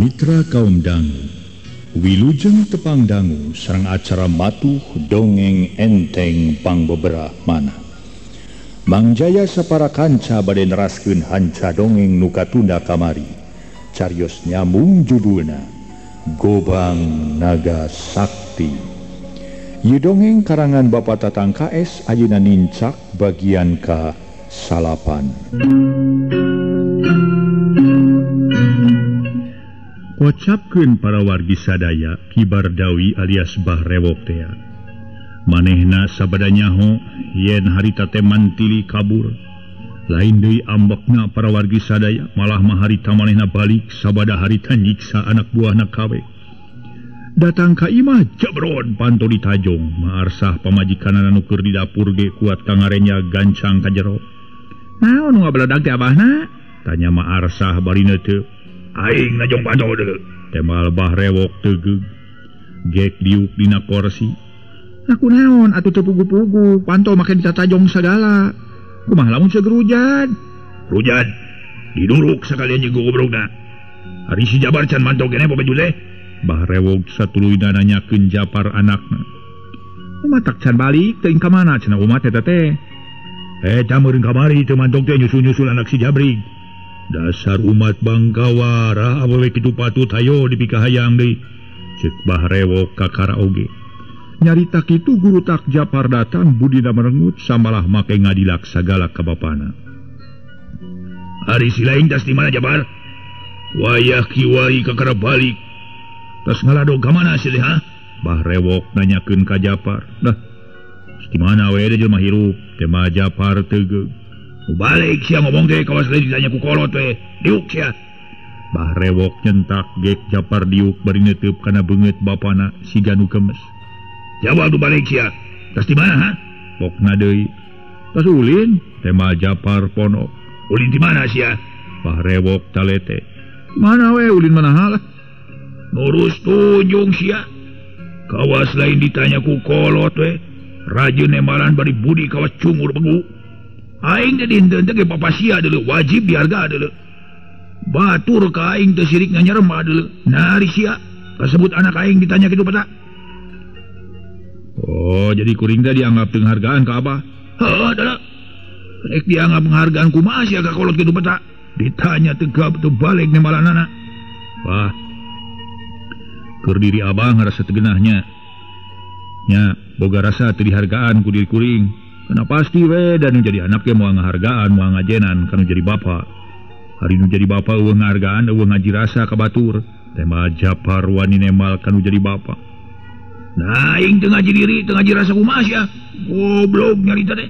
Mitra kaum dangu, wilujeng tepang dangu sareng acara matuh dongeng enteng pangbeberah mana. Mang Jaya sapara kanca bade neraskeun hanca dongeng nu katunda kamari. Carios nyambung judulna Gobang Naga Sakti. Ieu dongeng karangan Bapak Tatang KS ayeuna nincak bagian ka 9. Kocapkeun para wargi sadaya Ki Bardawi alias Bah Rewok tea. Manehna sabada nyaho yen harita teh mantili kabur. Lain deui ambekna para wargi sadaya, malah mah harita manehna balik sabada harita nyiksa anak buahna kawe. Datang ka imah jebron panto ditajong, maarsah pamajikanana nu keur di dapur ge kuat kangarenya gancang ka jero. Naon nu ngabeledag teh abahna? Tanya maarsah bari neuteup. Aing najong panto deuleu. Temal Bah Rewok tegeug. Gek diuk dina korsi. Aku naon atuh teu pugu-pugu, panto make ditatajong sagala. Kumaha lamun seger hujan? Hujan diduruk sakalian jeung gogobrogna. Ari si Jabar can manto keneh pope teh. Bah Rewok satuluyna nanyakeun Japar anakna. Umat tak can balik teuing ka mana cenah umat eta teh. Eta meureun kamari teu mantok teh nyusul-nyusul anak si Jabrig. Dasar umat bangkawara awewe kitu patut hayo dipikahayang deui. Ceuk Bah Rewok ka karaoge. Nyarita kitu guru tak Japar datang budina merengut samalah make ngadilak sagala ka bapana. Ari si lain tas di mana Japar? Wayah kiwari kakara balik. Tas ngaladog ka mana sih ha? Bah Rewok nanyakeun ka Japar. Dah. Di mana we da jelema hirup? Tema Japar tegeug. Balik sia ngomong teh kawas lain ditanya ku kolot we. Diuk sia. Bah Rewok nyentak gek Japar diuk bari neuteub kana beungeut bapana siga nu gemes. Jawab du balik sia. Tas di mana ha? Pokna deui. Tas ulin, tema Japar ponok. Ulin di mana sia? Bah Rewok talete. Mana we ulin mana halah? Nurus tunjung sia. Kawas lain ditanya ku kolot we. Rajin nemalan bari budi kawas cungur begu. Aing teh dinten teh ge papasia deuleu, wajib diharga deuleu. Batur ka aing teh sirik nganyarema deuleu. Nari sia kasebut anak aing ditanya kitu peta. Oh, jadi kuring teh dianggap penghargaan ka abah. Heuh, deuleu. Rek dianggap penghargaan kumaha sia ka kolot kitu peta. Ditanya tegap teu balik nemalanana. Wah. Keur diri abah ngarasa teu geunahnya. Nya, boga rasa teu dihargaan ku diri kuring. Karena pasti we dan nu jadi anak ge moal ngahargaan, moal ngajenan kana jadi bapa. Hari nu jadi bapa eueuh ngahargaan, eueuh ngaji rasa ka batur. Tema Japar wani nemal kanu jadi bapa. Nah, aing teu ngaji diri, teu ngaji rasa kumaha sia? Goblok nyarita teh.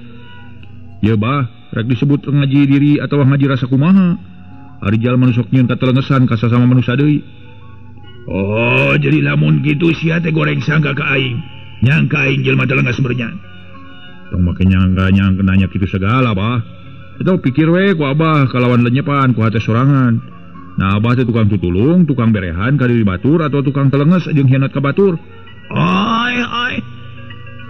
Ye bah, rek disebut ngaji diri atawa ngaji rasa kumaha? Ari jalma nu sok nyieun katelengesan ka sasama manusia deui. Oh, jadi lamun kitu sia teh goreng sangka ka aing. Nyangka aing jelema telenges bernya. Tong make nyangka nyangka nanya kitu segala bah. Eta pikir we ku abah kalawan lenyepan ku hate sorangan. Nah abah teh tukang tutulung, tukang berehan ka diri batur atau tukang telenges jeung hianat ka batur. Ai ai.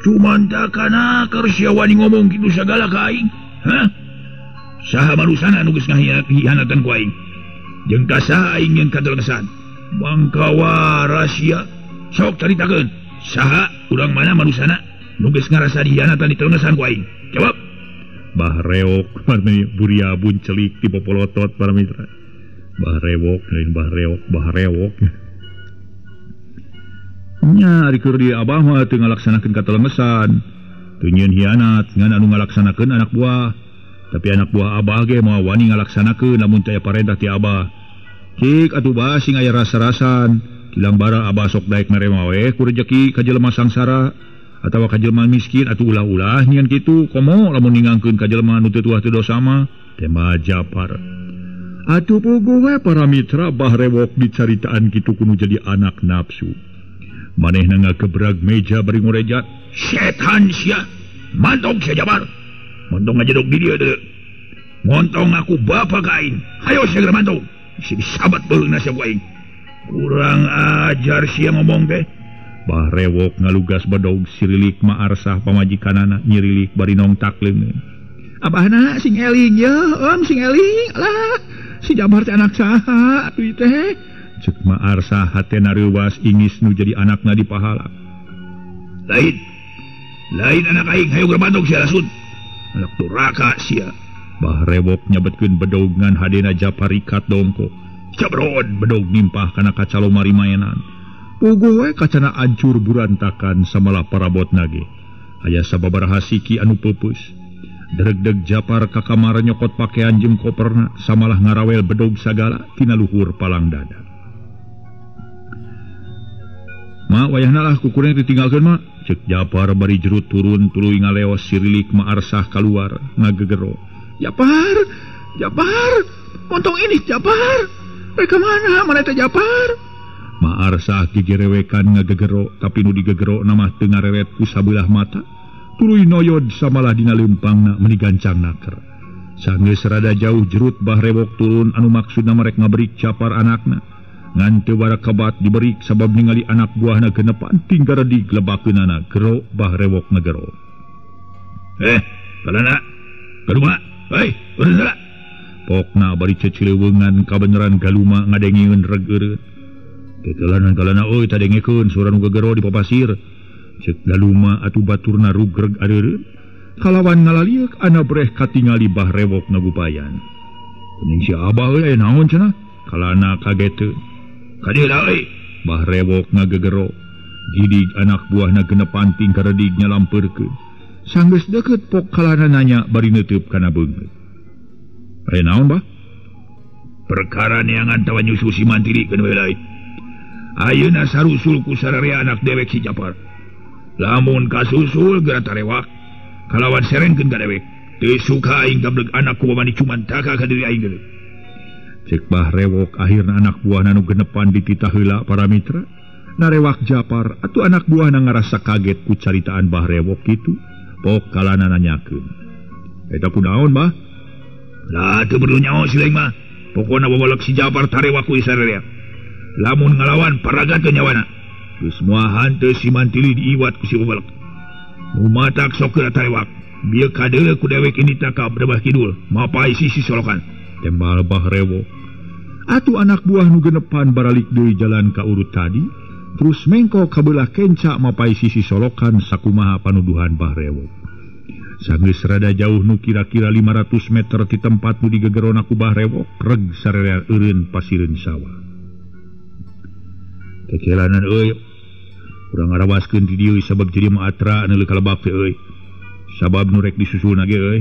Cuman takana keur sia wani ngomong kitu sagala ka aing. Hah? Saha marusana nu geus ngahianatan ku aing? Jeung ka saha aing nyeun katelengesan? Bangkawara sia. Sok caritakeun. Saha urang mana marusana nu geus ngarasa dihianatan ditelengesan ku aing? Jawab. Bah Rewok buria buncelik di popolotot para mitra. Bah Rewok lain Bah Rewok, Bah Rewok. Nya ari keur di abah mah teu ngalaksanakeun katelengesan. Teu nyieun hianat ngan anu ngalaksanakeun anak buah. Tapi anak buah abah ge moal wani ngalaksanakeun lamun teu aya parentah ti abah. Cik atuh bah sing aya rasa-rasan. Kilang bara abah sok daek mere we ku rejeki ka jelema sangsara atawa ka jelema miskin atuh ulah-ulah nyian kitu komo lamun ningangkeun ka jelema nu teu tuah teu dosa mah. Tema Japar. Atuh puguh we para mitra Bah Rewok dicaritaan kitu kudu jadi anak nafsu. Manehna ngagebrag meja bari ngorejat. Setan sia. Mantong sia Jabar. Montong ngajedog di dieu deuleu. Montong aku bapa ka aing. Hayo sia geura mantong. Bisi disabat beuheungna sia ku aing. Kurang ajar sia ngomong teh. Bah Rewok ngalugas bedog sirilik maarsah pamajikanana nyirilik bari nongtak leungeun. Abahna sing eling ye, om sing eling. Alah, si Jabar teh anak saha atuh teh? Cek Ma Arsah hatena reuwas ingis nu jadi anakna dipahala. Lain. Lain anak aing hayu gerbatok sia Rasun. Anak duraka sia. Bah Rewok nyabetkeun bedog ngan hadena Japar rikat dongko. Cabrod bedog nimpah kana kaca lomari mainan. Puguh we kacana ancur burantakan samalah parabotna ge. Aya sababaraha siki anu peupeus. Dregdeg Japar ka kamar nyokot pakaian jeung koperna samalah ngarawel bedog sagala tina luhur palang dada. Ma wayahna lah kukurang ditinggalkeun ma. Cek Japar bari jerut turun tuluy ngaleos sirilik Ma Arsah kaluar ngagegero. Japar, Japar, montong ini Japar. Rek ka mana mana teh Japar? Ma Arsah gigirewekan ngagegero tapi nu digegero mah teu ngareret ku sabelah mata. Tuluy noyod samalah dina leumpangna meuni gancang naker. Sanggeus rada jauh jerut Bah Rewok turun anu maksudna marek ngaberik Japar anakna. Ngan teu barakabat diberik sabab ningali anak buahna genepan tinggal redig lebakeunana gero Bah Rewok ngagero. Kalana kaduma, hei, urang heula. Pokna bari cecileuweungan kabeneran galuma ngadengeun reg eureun. Kekelanan kalana euy tadengekeun suara nu gagero di papasir. Cek galuma atuh baturna rugreg areureun. Kalawan ngalalieuk anabreh katingali Bah Rewok ngagupayan. Kuning si Abah euy aya naon cenah? Kalana kageteun. Kadieu euy. Bah Rewok ngagegero. Jidig anak buahna genepan tingkaredig nyalampeurkeun. Sanggeus deukeut pok kalana nanya bari neuteub kana beungeut. Aya naon bah? Perkara neangan tawa nyusul si Mantili keun we lain. Ayeuna sarusul ku sararea anak dewek si Japar. Lamun kasusul geura tarewak kalawan serengkeun ka dewek. Teu suka aing gableg anak ku babani cuman taka ka diri aing geuleuh. Cek Bah Rewok akhirna anak buahna nu genepan dititah heula para mitra. Narewak Japar atuh anak buahna ngarasa kaget ku caritaan Bah Rewok kitu. Pok kalana nanyakeun. Eta kunaon bah? Lah teu perlu nyaho si lain mah. Pokona babalak si Japar tarewak ku sararea. Lamun ngalawan paragatkeun nyawana. Geus moal henteu si Mantili diiwat ku si babalak. Nu matak sok geura tarewak. Bieu kadeuleu ku dewek ini taka Brebah Kidul, mapai sisi solokan. Tembal Bah Rewok. Atuh anak buah nu genepan baralik deui jalan ka urut tadi, terus mengko kabelah kenca mapai sisi solokan sakumaha panuduhan Bah Rewok. Sanggeus rada jauh nu kira-kira 500 meter ti tempat nu digegerona ku Bah Rewok, reg sararea eureun pasireun sawah. Kekelanan euy, urang ngarawaskeun di dieu sabab jadi mah atra neuleuh ka lebak teh euy. Sabab nu rek disusulna ge euy.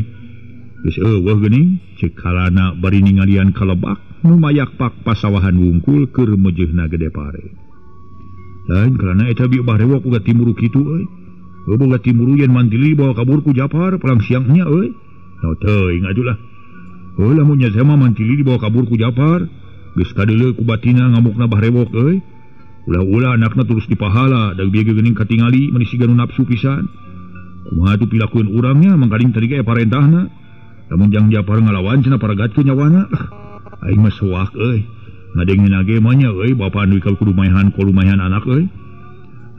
Geus eueuh geuning, ceuk kalana bari ningalian ka lebak nu mayak pak pasawahan wungkul keur meujeuhna gede pare. Lain kalana eta bieu Bah Rewok uga timuru kitu euy. Boga timuru yen Mantili bawa kabur ku Japar palang siangnya euy. Nau teuing atuh lah. Heuh lamun nya mah Mantili dibawa kabur ku Japar, geus kadeuleu ku batina ngamukna Bah Rewok euy. Ulah-ulah anakna terus dipahala da bieu geuning katingali meuni siga nu nafsu pisan. Kumaha atuh pilakueun urangnya mangkaring tadi ge parentahna. Lamun jang Japar ngalawan cenah paragatkeun nyawana. Aing mah soak euy. Ngadengeuna ge mah nya euy bapa anu kudu maehan kolumaehan anak euy.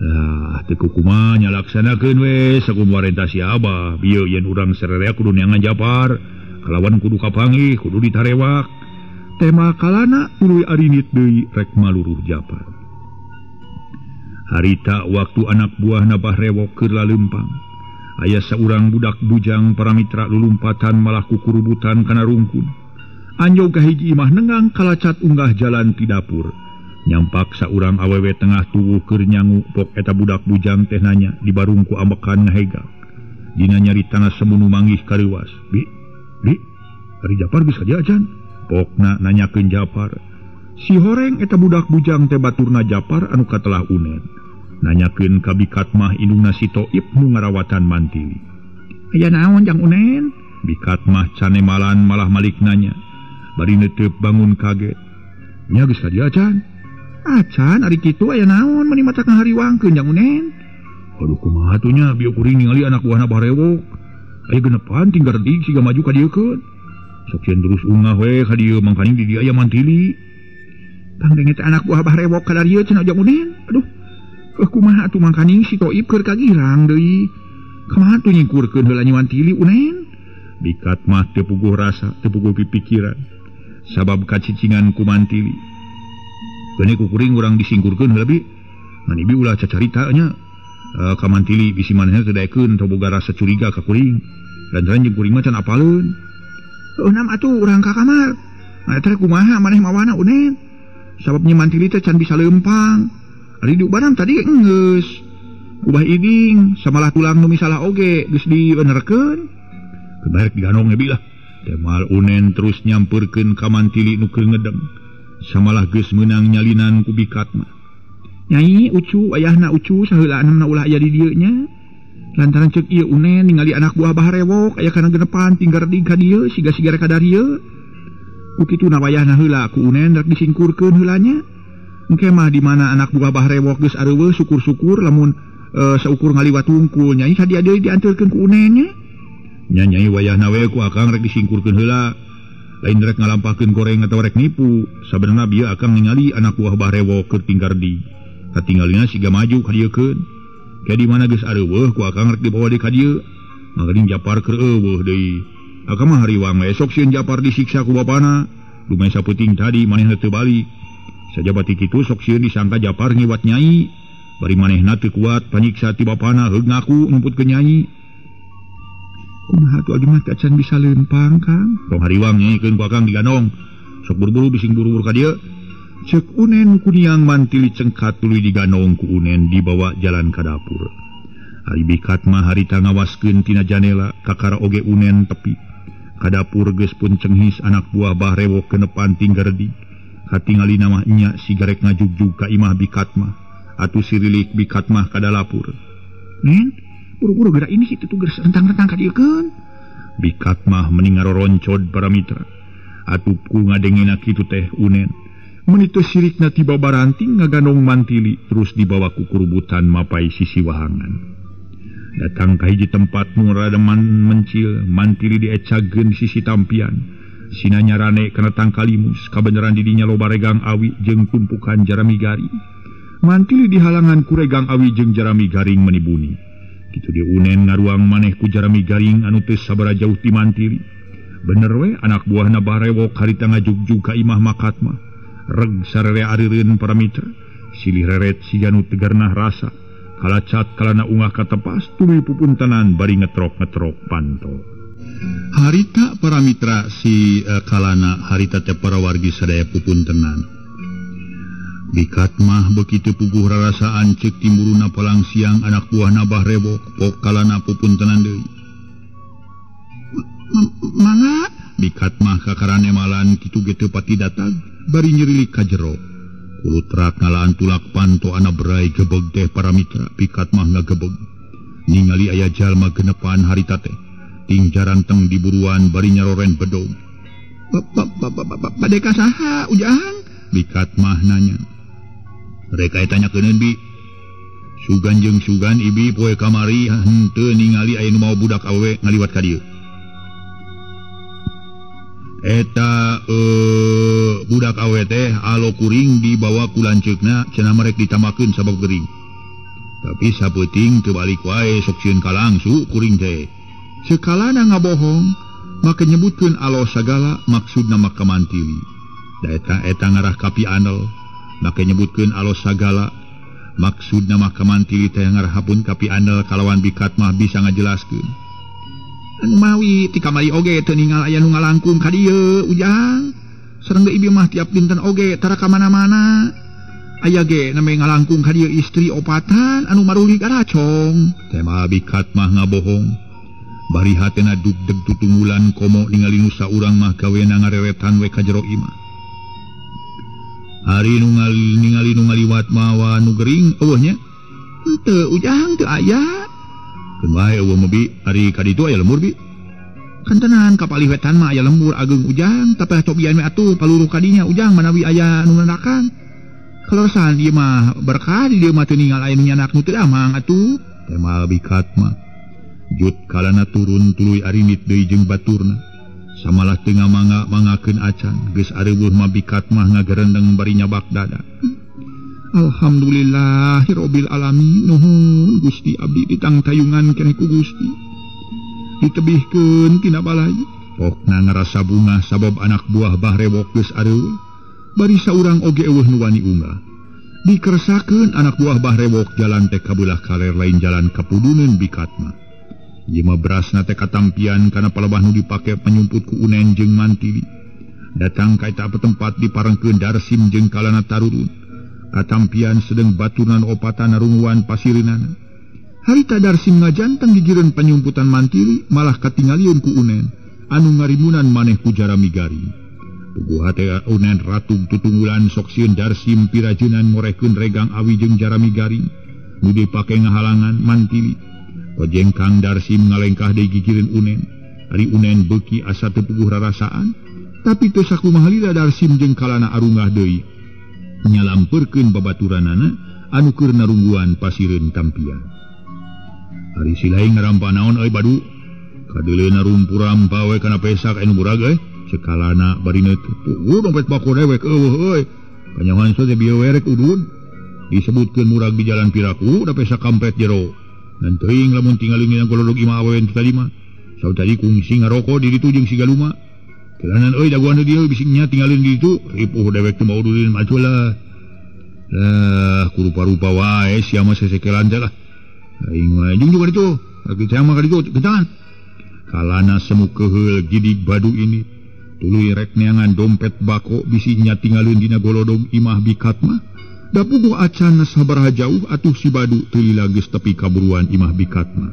Lah teu kumaha nya laksanakeun we sakumaha parentah si Abah. Bieu yen urang sararea kudu neangan Japar, kalawan kudu kapanggih, kudu ditarewak. Tema kalana tuluy arinit deui rek maluruh Japar. Harita waktu anak buahna Bah Rewok keur laleumpang. Aya saurang budak bujang para mitra lulumpatan malah kukurubutan kana rungkun. Anjog ka hiji imah nengang kalacat unggah jalan ti dapur. Nyampak saurang awewe tengah tuwuh keur nyangu pok eta budak bujang teh nanya di barungku ambekan ngahega. Dina nyaritana semunu manggih kareuwas. Bi, bi, ari Japar geus ka dieu acan? Pokna nanyakeun Japar. Si horeng eta budak bujang teh baturna Japar anu katelah unen. Nanyakeun ka bikat mah indungna si Toib nu ngarawatan Mantili. Aya naon jang unen? Bikat mah canemalan malah malik nanya. Bari neuteup bangun kaget. Nya geus ka dieu acan? Acan ari kitu aya naon meuni matak ngahariwangkeun jang unen? Aduh kumaha atuh nya bieu kuring ningali anak buahna Bah Rewok. Aya genepan tinggal redig siga maju ka dieukeun. Sok sieun terus ungah we ka dieu mangkaning di dieu aya Mantili. Pangdenge teh anak buah Bah Rewok ka dieu cenah jang unen. Aduh. Kumaha atuh mangkaning si Toib keur kagirang deui. Kumaha atuh nyingkurkeun heula nyi Mantili unen? Bikat mah teu puguh rasa, teu puguh pipikiran. Sabab kacicingan ku Mantili. Keun ku kuring urang disingkurkeun heula bi. Ngan ibi ulah cacarita nya. Ka Mantili bisi manehna teu daekeun teu boga rasa curiga ka kuring. Lantaran jeung kuring mah can apaleun. Heuh nam atuh urang ka kamar. Nah eta kumaha maneh mawana Unen? Sabab Nyi Mantili teh can bisa leumpang. Ari diubaran tadi enggeus. Ubah iding samalah tulang nu misalah oge geus dibenerkeun. Kebarek diganong ge bi lah. Temal Unen terus nyamperkeun ka Mantili nu keur ngedeng. Samalah geus meunang nyalinan ku bikat mah. Nyai Ucu ayahna Ucu saheula enamna ulah aya di dieu nya. Lantaran ceuk ieu Unen ningali anak buah Bah Rewok aya kana genepan tinggal di ka dieu siga-siga rek ka dieu. Ku kituna wayahna heula ku Unen rek disingkurkeun heula nya. Engke mah di mana anak buah Bah Rewok geus areuweuh syukur-syukur lamun saukur ngaliwat wungkul nyai sadia deui dianteurkeun ku Unen nya. Nya nyai wayahna we ku akang rek disingkurkeun heula. Lain rek ngalampahkeun goreng atawa rek nipu. Sabenerna bieu akang ningali anak buah Bah Rewok keur tinggal di. Katingalina siga maju ka dieukeun. Ke di mana geus areuweuh ku akang rek dibawa deui ka dieu. Mangeuning Japar keur euweuh deui. Akang mah hariwang we sok sieun Japar disiksa ku bapana. Dumeh sapeuting tadi manehna teu balik. Sajabati kitu sok sieun disangka Japar ngiwat nyai. Bari manehna teu kuat panyiksa ti bapana heug ngaku numputkeun nyai. Kumaha atuh abdi mah teu acan bisa leumpang Kang. Tong hariwang nyaikeun ku akang diganong. Sok buru-buru bising buru-buru ka dieu. Ceuk Unen kuniang Mantili cengkat tuluy diganong ku Unen dibawa jalan ka dapur. Ari bikat mah harita ngawaskeun tina janela kakara oge Unen tepi. Ka dapur geus pun cenghis anak buah Bah Rewok kenepan tinggerdi. Katingalina mah nya sigarek ngajugjug ka imah bikat mah. Atuh sirilik bikat mah ka dalapur. Nen, buru-buru geura ini kitu tuh geus rentang-rentang ka dieukeun. Bikat mah meni ngaroroncod para mitra. Atuh ku ngadengena kitu teh Unen. Menitu sirikna tiba baranting ngaganong Mantili terus dibawa ku kurubutan mapai sisi wahangan. Datang ka hiji tempat nu rada mencil, Mantili diecageun di sisi tampian. Sina nyarane kana tangkalimus, kabeneran didinya loba regang awi jeung tumpukan jarami garing. Mantili dihalangan ku regang awi jeung jarami garing menibuni. Kitu di Unen ngaruang maneh ku jarami garing anu teu sabaraha jauh ti Mantili. Bener we anak buahna Bah Rewok harita ngajugjug ka imah Makatma. Reg sarere arireun para mitra, silih reret siga nu tegarnah rasa, kalacat kalana ungah katepas tuluy pupuntanan bari ngetrok-ngetrok panto. Harita para mitra si kalana harita teh para wargi sadaya pupuntenan. Bikat mah begitu puguh rarasaan ceuk timuruna palang siang anak buahna Bah Rewok pok kalana pupuntenan deui. Mangga bikat mah kakarane malan kitu ge teu pati datang. Bari nyerilik ka jero. Kulutrak ngalaan tulak panto ana berai gebeg teh para mitra pikat mah ngagebeg. Ningali aya jalma genepan harita teh. Ting jaranteng diburuan bari nyaroren bedog. Bade ka saha Ujang? Bikat mah nanya. Rek aya tanyakeun bi. Sugan jeung sugan ibi poe kamari henteu ningali aya nu mau budak awewe ngaliwat ka dieu. Eta budak awe teh alo kuring dibawa ku lanceukna cenah merek ditamakeun sabab gering. Tapi sapeuting teu balik wae sok sieun kalangsu kuring teh. Sekalana ngabohong make nyebutkeun alo sagala maksudna mah ka Mantili. Da eta ngarah ka pianel make nyebutkeun alo sagala maksudna mah ka Mantili teh ngarah pun ka pianel kalawan bikat mah bisa ngajelaskeun. Anu mawi ti kamari oge teu ningal aya nu ngalangkung ka dieu Ujang. Sareng deui ieu mah tiap dinten oge tara ka mana-mana. Aya ge nembe ngalangkung ka dieu istri opatan anu maruli karacong. Tema bikat mah ngabohong. Bari hatena dugdeg tutunggulan komo ningali nu saurang mah gawena ngareretan we ka jero imah. Ari nu ningali nu ngaliwat mawa nu gering eueuh nya. Henteu Ujang teu aya. Keun wae eueuh mah bi, ari ka ditu aya lembur bi. Kantenan ka palih wetan mah aya lembur ageung Ujang, tapi cobian we atuh paluruh ka dinya Ujang manawi aya nu nanakan. Kaleresan ieu mah berkah di dieu mah teu ningal aya nu nyanak nu teu damang atuh. Temal bikat mah. Jut kalana turun tuluy arimit deui jeung baturna. Samalah teu ngamangga-mangakeun acan, geus areuweuh mah bikat mah ngagerendeng bari nyabak dada. Alhamdulillahirabbil alamin. Nuhun Gusti abdi ditangtayungan keneh ku Gusti. Ditebihkeun tina balai. Pokna ngarasa bungah sabab anak buah Bah Rewok geus areuweuh. Bari saurang oge eueuh nu wani unggah. Dikersakeun anak buah Bah Rewok jalan teh kabelah kaler lain jalan kapuduneun bikatma. Ieu mah berasna teh katampian kana palebah nu dipake panyumput ku Unen jeung Mantili. Datang ka eta tempat diparengkeun Darsim jeung Kalana tarurun. Katampian sedeng baturan opatan narunguan pasireunana. Harita Darsim ngajanteng gigireun panyumputan Mantili malah katingalieun ku Unen anu ngarimunan maneh ku jarami garing. Puguh hate Unen ratug tutunggulan sok sieun Darsim pirajunan ngorehkeun regang awi jeung jarami garing nu dipake ngahalangan Mantili. Kojengkang Darsim ngalengkah deui gigireun Unen. Ari Unen beuki asa teu puguh rarasaan, tapi teu sakumaha lila Darsim jeung Kalana arungah deui nyalampeurkeun babaturanana anu keur narungguan pasireun tampian. Ari si lain ngarampa naon euy badu? Kadeuleuna rumpuram pawe kana pesak anu murag euy. Sekalana bari neuteut. Puguh dompet bako dewek eueuh euy. Kanyahoan teh bieu we rek udun. Disebutkeun murag di jalan piraku da pesak kampret jero. Dan teuing lamun tingalin dina golodog imah awewe teu tadi mah. Saur tadi kungsi ngaroko di ditu jeung si Galuma. Kelanan euy dagoan di dieu bisi nya tingalin di ditu. Ripuh dewek teh mau ududin maju lah. Lah kurupa-rupa wae sia mah sesekelan teh lah. Aing mah jeung juga ditu. Lagi teh mah ka ditu ketangan. Kalana semu keheul gidig badu ini. Tuluy rek neangan dompet bako bisi nya tingalin dina golodog imah bikat mah. Da puguh acan sabaraha jauh atuh si badu teu lila geus tepi kaburuan imah bikat mah.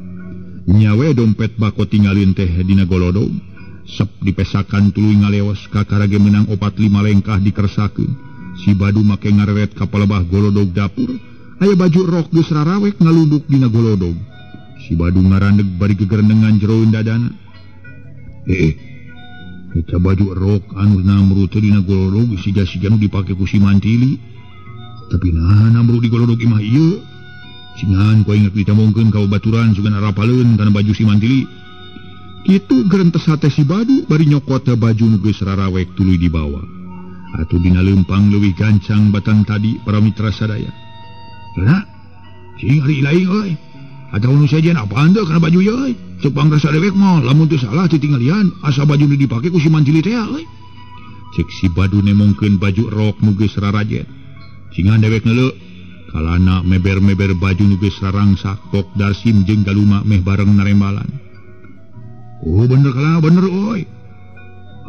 Nyawe dompet bako tingalin teh dina golodog. Sep dipesakan tuluy ngaleos kakarage menang 4-5 lengkah dikersakeun. Si badu make ngareret ka palebah golodog dapur. Aya baju rok geus rarawek ngalunduk dina golodog. Si badu ngarandeg bari gegerendengan jeroeun dadana. Eta baju rok anu namru teh dina golodog siga-siga nu dipake ku si Mantili. Tapi nah namru di golodog imah ieu. Singan ku aing rek ditembongkeun ka babaturan sugan arapaleun kana baju si Mantili. Kitu gerentes hate si badu bari nyokot baju nu geus rarawek tuluy dibawa. Atuh dina leumpang leuwih gancang batan tadi para mitra sadaya. Lah, cing ari lain euy. Atawa nu sejen apaan teu kana baju ieu euy? Ceuk pangrasa dewek mah lamun teu salah teu tinggalian asa baju nu dipake ku si Mantili teh euy. Ceuk si badu nemongkeun baju rok nu geus rarajet. Cingan dewek neuleuh. Kalana meber-meber baju nu geus rarangsak pok Darsim jeung Galuma meh bareng narembalan. Oh bener kalana bener euy.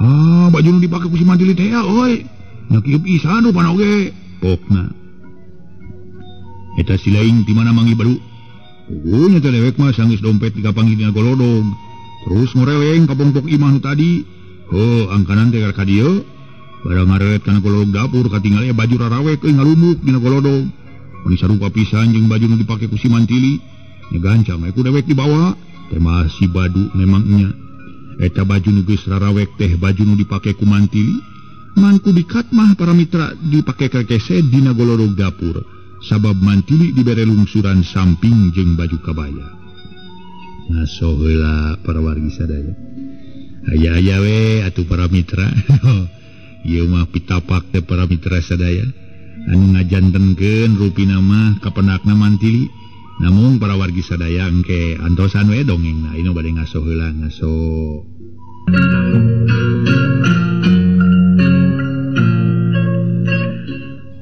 Ah baju nu dipake ku si Mantili teh euy. Nya kieu pisan rupana oge pokna. Eta si lain di mana mangi baru. Oh nya teh dewek mah sanggeus dompet dikapanggih dina golodog. Terus ngoreweng ka pongpok imah nu tadi. Heuh angkanan teh ka dieu. Barang ngareret kana golodog dapur katinggal aya baju rarawek euy ngalumuk dina golodog. Mun sarupa pisan jeung baju nu dipake ku si Mantili. Nya gancang we ku dewek dibawa. Teh mah si badu memang nya. Eta baju nu geus rarawek teh baju nu dipake ku Mantili. Man ku bikat mah para mitra dipake krekese dina golodog dapur. Sabab Mantili dibere lungsuran samping jeung baju kabaya. Ngaso heula para wargi sadaya. Aya-aya we atuh para mitra. Ieu mah pitapak teh para mitra sadaya. Anu ngajantenkeun rupina mah kapenakna Mantili. Namun para wargi sadaya engke antosan we dongengna. Inu bade ngaso heula ngaso.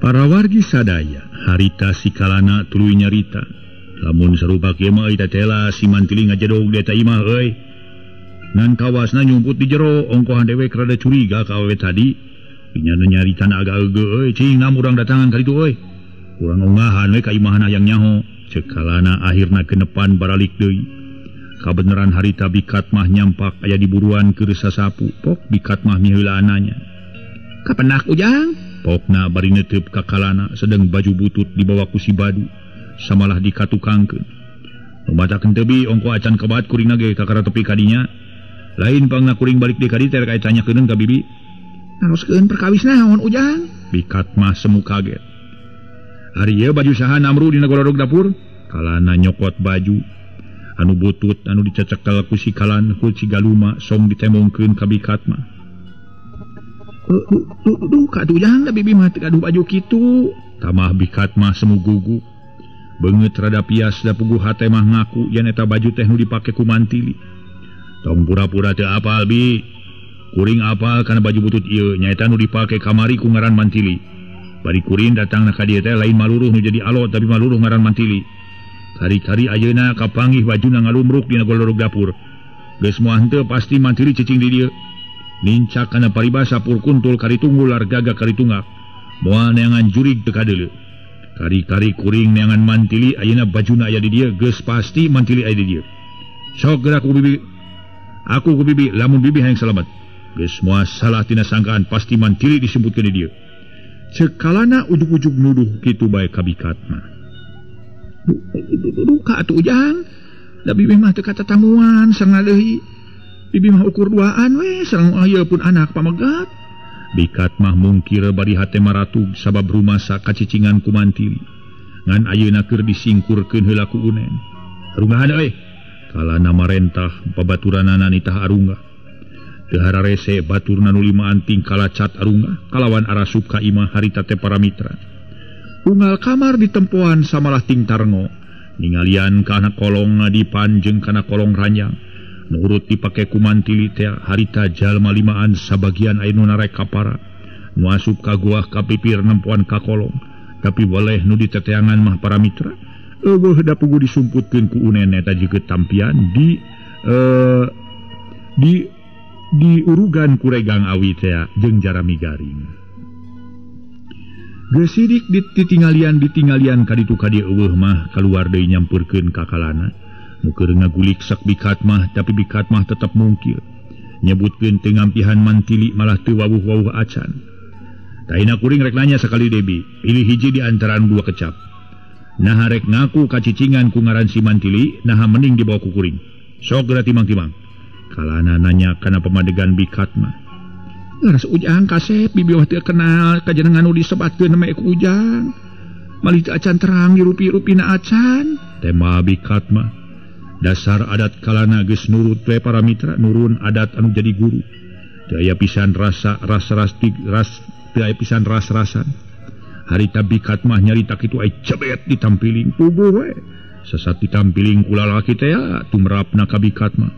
Para wargi sadaya, harita si Kalana tuluy nyarita. Lamun sarupa kieu mah euy teh si Mantili ngajedog di eta imah euy. Ngan kawasna nyumput di jero, ongkohan dewek rada curiga ka awewe tadi. Inya nu nyaritana agak eueuh euy, cing nam urang datangan ka ditu euy. Urang unggahan we ka imahna hayang nyaho. Ceuk Kalana akhirna kenepan baralik deui. Kabeneran harita bikat mah nyampak aya di buruan keur sasapu. Pok bikat mah miheulaananya. Kapenak ujang? Pokna bari neuteub ka Kalana sedeng baju butut dibawa ku si badu samalah dikatukangkeun. Lumatakeun teubi ongko acan kebat kuringna ge kakara tepi ka dinya. Lain pangna kuring balik deui ka dieu teh rek tanyakeun ka bibi. Naroskeun perkawis naon ujang? Bikat mah semu kaget. Ari ieu baju saha namru dina golodog dapur? Kalana nyokot baju anu butut anu dicecekel ku si Kalan ku si Galuma song ditembongkeun ka bikat mah. Duh, katuh jangan bibi mah teu gaduh baju kitu. Tamah bikat mah semu gugu. Beungeut rada pias da puguh hate mah ngaku yen eta baju teh nu dipake ku Mantili. Tong pura-pura teu apal bi. Kuring apal kana baju butut ieu nyaeta nu dipake kamari ku ngaran Mantili. Bari kuring datangna ka dieu teh lain maluruh nu jadi alo tapi maluruh ngaran Mantili. Kari-kari ayeuna kapanggih bajuna ngalumruk dina golorog dapur. Geus moal henteu pasti Mantili cicing di dieu. Nincak kana paribasa purkuntul kari tunggul gagak kari tunggak. Moal neangan jurig teu kadeuleu. Kari-kari kuring neangan Mantili ayeuna bajuna aya di dieu geus pasti Mantili aya di dieu. Sok geura ku bibi. Aku ku bibi lamun bibi hayang salamet. Geus moal salah tina sangkaan pasti Mantili disebutkeun di dieu. Ceuk Kalana ujug-ujug nuduh kitu bae ka bikat mah. Duka atuh Ujang. Da bibi mah teu katatamuan sareng deui. Bibi mah ukur duaan we sareng ieu pun anak pamegat. Bikat mah mungkir bari hate maratug sabab rumasa kacicingan ku Mantili. Ngan ayeuna keur disingkurkeun heula ku Unen. Arunggahan euy. Kalana marentah babaturanana nitah arunggah. Teu hararese baturna nu limaan tingkalacat arunggah kalawan arasup ka imah harita teh para mitra. Unggal kamar ditempoan samalah ting tarngo. Ningalian kana kolong ngadipan jeung kana kolong ranjang. Nurut dipake ku Mantili teh harita jalma limaan sabagian aya nu narek kapara. Nu asup ka goah ka pipir nempoan ka kolong. Tapi boleh nu diteteangan mah para mitra. Eueuh da pugu disumputkeun ku Unen eta jeung tampian di diurugan ku regang awi teh jeung jarami garing. Geus sidik ditingalian kaditu ka dieu eueuh mah kaluar deui nyampeurkeun ka Kalana. Nu keur ngagulik sak bikat mah tapi bikat mah tetep mungkir. Nyebutkeun teu ngampihan Mantili malah teu wawuh-wawuh acan. Taina kuring rek nanya sakali Debi, pilih hiji di antara dua kecap. Naha rek ngaku kacicingan ku ngaran si Mantili, naha mending dibawa ku kuring. Sok geura timang-timang. Kalana nanya kana pamadegan bikat mah. Ngaras Ujang kasep bibi mah teu kenal kajenengan nu disebatkeun mah ku Ujang. Malih teu acan terang dirupi-rupina acan. Tema bikat mah. Dasar adat Kalana geus nurut we para mitra, nurun adat anu jadi guru. Teu aya pisan rasa teu aya pisan ras-rasan. Harita bikat mah nyarita kitu ai cebet ditampiling puguh we. Sasat ditampiling ku lalaki teh tumrapna ka bikat mah.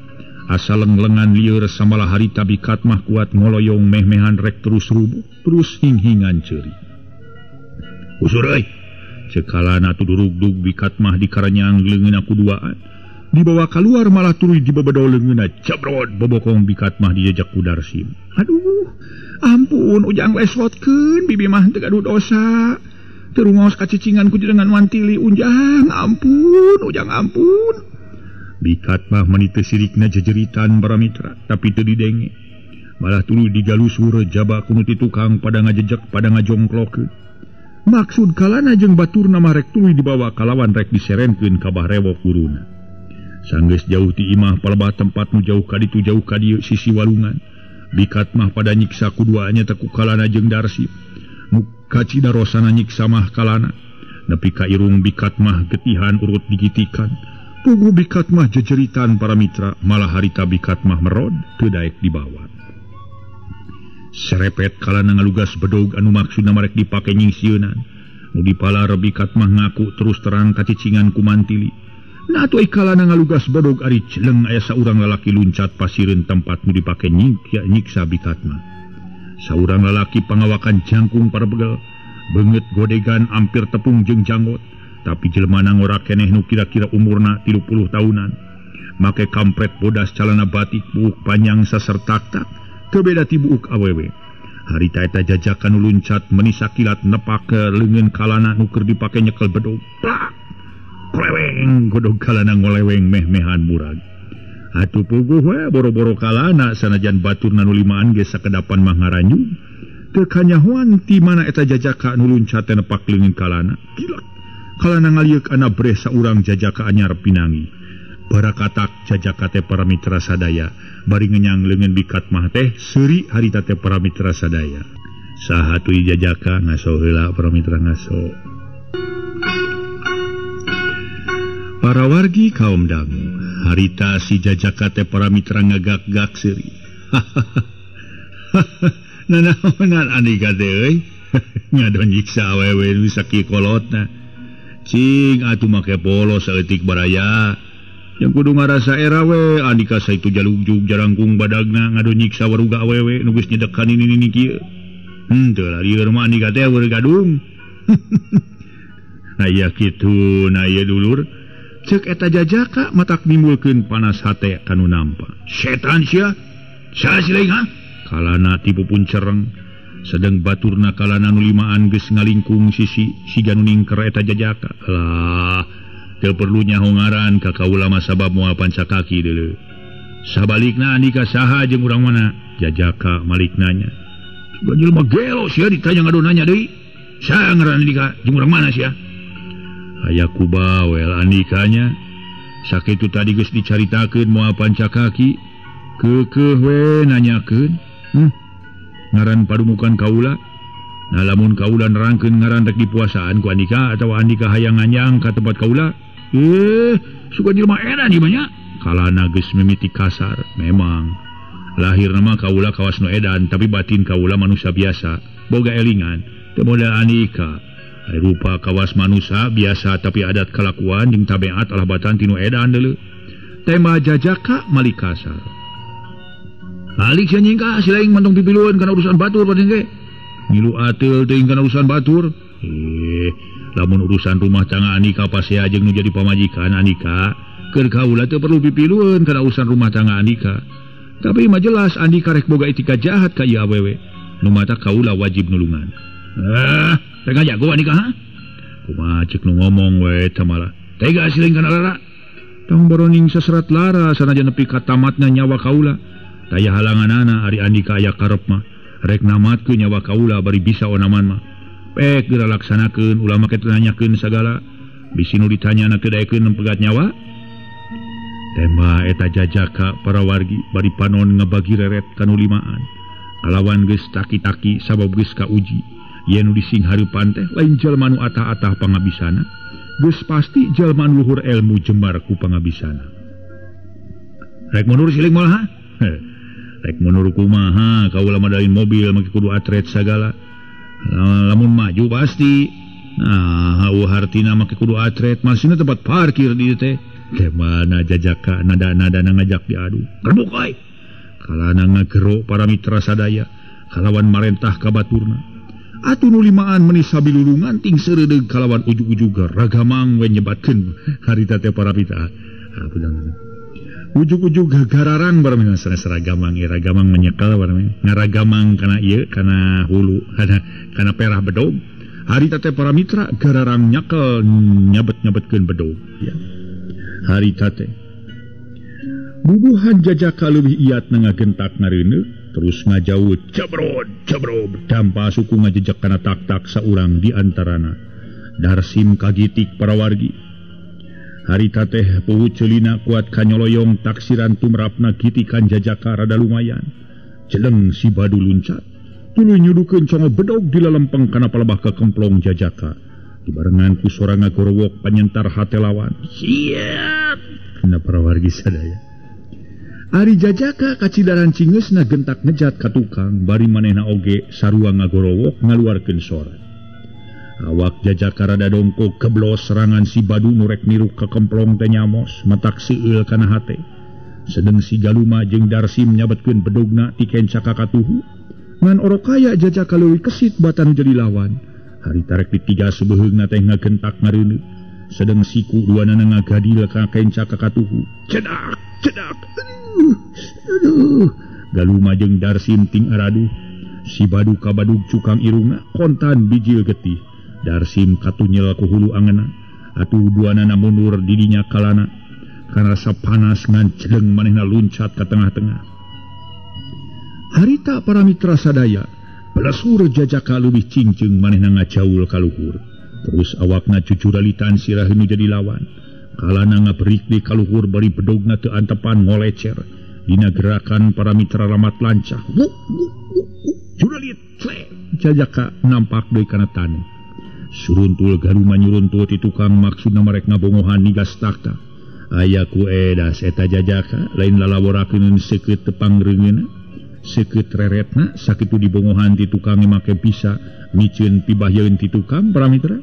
Asa lenglengan lieur samalah harita bikat mah kuat ngoloyong meh-mehan rek terus rubuh, terus hinghingan ceuri. Usur euy. Ceuk Kalana tudurugdug bikat mah dikarenyang leungeunna ku duaan. Dibawa keluar malah tuluy dibebedo leungeunna cebrot bobokong bikat mah dijejak ku Darsim. Aduh, ampun Ujang lesotkeun bibi mah teu gaduh dosa. Teu rungaos kacicingan ku jenengan Mantili Ujang, ampun Ujang ampun. Bikat mah meni teu sirikna jejeritan para mitra, tapi teu didenge. Malah tuluy digalusur jaba ku nu ti tukang pada ngajejek pada ngajongklokeun. Maksud Kalana jeung baturna mah rek tuluy dibawa kalawan rek diserenkeun ka Bah Rewok guruna. Sanggeus jauh ti imah palebah tempat nu jauh ka ditu jauh ka dieu sisi walungan. Bikat mah pada nyiksa kuduanya teh ku Kalana jeung Darsip. Nu kacidarosana nyiksa mah Kalana. Nepi ka irung bikat mah getihan urut digitikan. Pugu bikat mah jejeritan para mitra, malah harita bikat mah merod teu daek dibawa. Serepet Kalana ngalugas bedog anu maksudna marek dipake nyingsieunan. Nu dipalar bikat mah ngaku terus terang kacicingan ku Mantili. Nah atuh Kalana ngalugas bedog ari celeng aya saurang lalaki luncat pasireun tempat nu dipake nyiksa bikat mah. Saurang lalaki pangawakan jangkung para begel, beungeut godegan ampir tepung jeung janggot. Tapi jelema ngora keneh nu kira-kira umurna 30 tahunan. Make kampret bodas calana batik buuk panjang sasertak-tak, teu beda ti buuk awewe. Harita eta jajakan nu luncat meni sakilat nepak ke leungeun Kalana nu keur dipake nyekel bedog. Plak! Koleweng godog Kalana ngoleweng meh-mehan murag. Atuh puguh we boro-boro Kalana sanajan baturna nu limaan ge sakedapan mah ngaranyu. Teu kanyahoan ti mana eta jajaka nu luncat teh nepak leungeun Kalana. Gila. Kalana ngalieuk ana breh saurang jajaka anyar pinangi. Barakatak jajaka teh para mitra sadaya bari ngenyang leungeun bikat mah teh seuri harita teh para mitra sadaya. Saha tuluy jajaka ngaso heula para mitra ngaso. Para wargi kaum dangu, harita si jajaka teh para mitra ngagak-gak seuri. Nanaonan andika teh euy. Ngadon nyiksa awewe nu sakieu kolotna. Cing atuh make polos saeutik baraya. Yang kudu ngarasa era we andika saitu jalugjug jarangkung badagna ngadu nyiksa waruga awewe nu geus nyedekan ini kieu. Henteu lah lieur mah andika teh eueuh gadung. Aya kitu na ieu dulur. Cek eta jajaka matak nimbulkeun panas hate kanu nampa. Setan sia. Saha si lain ha? Kalana tipu pun cereng. Sedeng baturna kalana nu limaan geus ngalingkung sisi siga nu ningker eta jajaka. Lah teu perlu nyaho ngaran ka kaula mah sabab moal pancakaki deuleu. Sabalikna andika saha jeung urang mana? Jajaka malik nanya. Sugan jelema gelo sia ditanya ngadu nanya deui. Saha ngaran andika jeung urang mana sia? Aya kubawel andikanya. Sakitu tadi geus dicaritakeun moal pancakaki. Keukeuh we nanyakeun. Ngaran padumukan kaula. Nah lamun kaula nerangkeun ngaran rek dipuasaan ku andika atawa andika hayang nganjang ka tempat kaula. Sugan jelema edan ieu mah nya. Kalana geus mimiti kasar. Memang lahir nama kaula kawas nu edan tapi batin kaula manusia biasa. Boga elingan teu modal andika. Ari rupa kawas manusia biasa tapi adat kalakuan jeung tabiat alah batan tinu edan deuleu. Tema jajaka malik kasar. Alik sia nyingka si lain mantong pipiluan kana urusan batur pating ge. Ngilu ateul teuing kana urusan batur. Lamun urusan rumah tangga andika pasea jeung nu jadi pamajikan andika, keur kaula teu perlu pipilueun kana urusan rumah tangga andika. Tapi mah jelas andika rek boga etika jahat ka ieu awewe. Nu mata kaula wajib nulungan. Tega jago andika ha? Kumaha ceuk nu ngomong we eta malah. Tega siling kana lara. Tong boroning saserat lara sanajan nepi ka tamatna nyawa kaula. Taya halanganana ari andika aya karep mah. Rek namatkeun nyawa kaula bari bisa onaman mah. Pek geura laksanakeun ulah make teu nanyakeun sagala. Bisi nu ditanyana teu daekeun nempegat nyawa. Tema eta jajaka para wargi bari panon ngabagi reret kanu limaan. Kalawan geus taki-taki sabab geus kauji. Yen nu dising hareupan teh lain jalma nu atah-atah pangabisana. Geus pasti jalma nu luhur ilmu jembar ku pangabisana. Rek mundur siling moal ha? Rek mundur kumaha kaula madain mobil make kudu atret sagala. Lamun maju pasti. Nah, hartina make kudu atret, masihna tempat parkir di teh. Teh mana jajaka nada-nada ngajak diadu. Gerbuk euy. Kalana ngagero para mitra sadaya kalawan marentah ka baturna. Atuh nu limaan meuni sabilulungan ting seureudeuh kalawan ujug-ujug ragamang we nyebatkeun harita teh para mitra. Ujug-ujug gararang bareng sanes ragamang ieu ragamang menyekal bareng ngaragamang kana ieu kana hulu kana perah bedog. Harita teh para mitra gararang nyakel nyabet-nyabetkeun bedog ya. Harita teh bubuhan jajaka leuwih iat ngagentak ngareuneuh terus ngajauh jebrod jebrod dampa suku ngajejek kana tak-tak saurang di antarana. Darsim kagitik para wargi. Harita teh puhu celina kuat kanyoloyong taksiran tumrapna gitikan jajaka rada lumayan. Jeleng si badu luncat tuluy nyudukeun congo bedog di lalempeng kana palebah kekemplong jajaka. Dibarengan ku sora ngagorowok panyentar hate lawan. Siap. Kana para wargi sadaya. Ari jajaka kacidaran cingeusna gentak ngejat ka tukang bari manehna oge sarua ngagorowok ngaluarkeun sora. Awak jajaka rada dongkok keblos serangan si badu nu rek niru kekemplong teh nyamos matak seueul kana hate. Sedeng si Galuma jeung Darsim nyabetkeun bedogna ti kenca ka katuhu. Ngan orokaya jajaka leuwih kesit batan jadi lawan. Harita rek ditiga sebeheungna teh ngagentak ngareuneuh. Sedeng siku duanana ngagadil ka kenca ka katuhu. Cedak cedak. Aduh. Galuma jeung Darsim ting araduh. Si badu kabadug cukang irungna kontan bijil getih. Darsim katunyel ku hulu angena. Atuh duanana mundur didinya kalana. Karena rasa panas ngan celeng manehna luncat ka tengah-tengah. Harita para mitra sadaya pelesur jajaka leuwih cingceung manehna ngajaul ka luhur. Terus awakna cucuralitan sirah nu jadi lawan. Kalana ngaberik di kaluhur bari bedogna teu antepan ngolecer. Dina gerakan para mitra ramat lancah. Wuk, wuk, wuk, wuk. Juralit, cle. Jajaka nampak deui kana taneuh. Suruntul Galuma nyuruntul ti tukang maksudna marek ngabongohan nigas takta. Aya ku edas eta jajaka lain lalaborakeun seukeut tepang reungeuna. Seukeut reretna sakitu dibongohan ti tukang make bisa miceun pibahyeun ti tukang para mitra.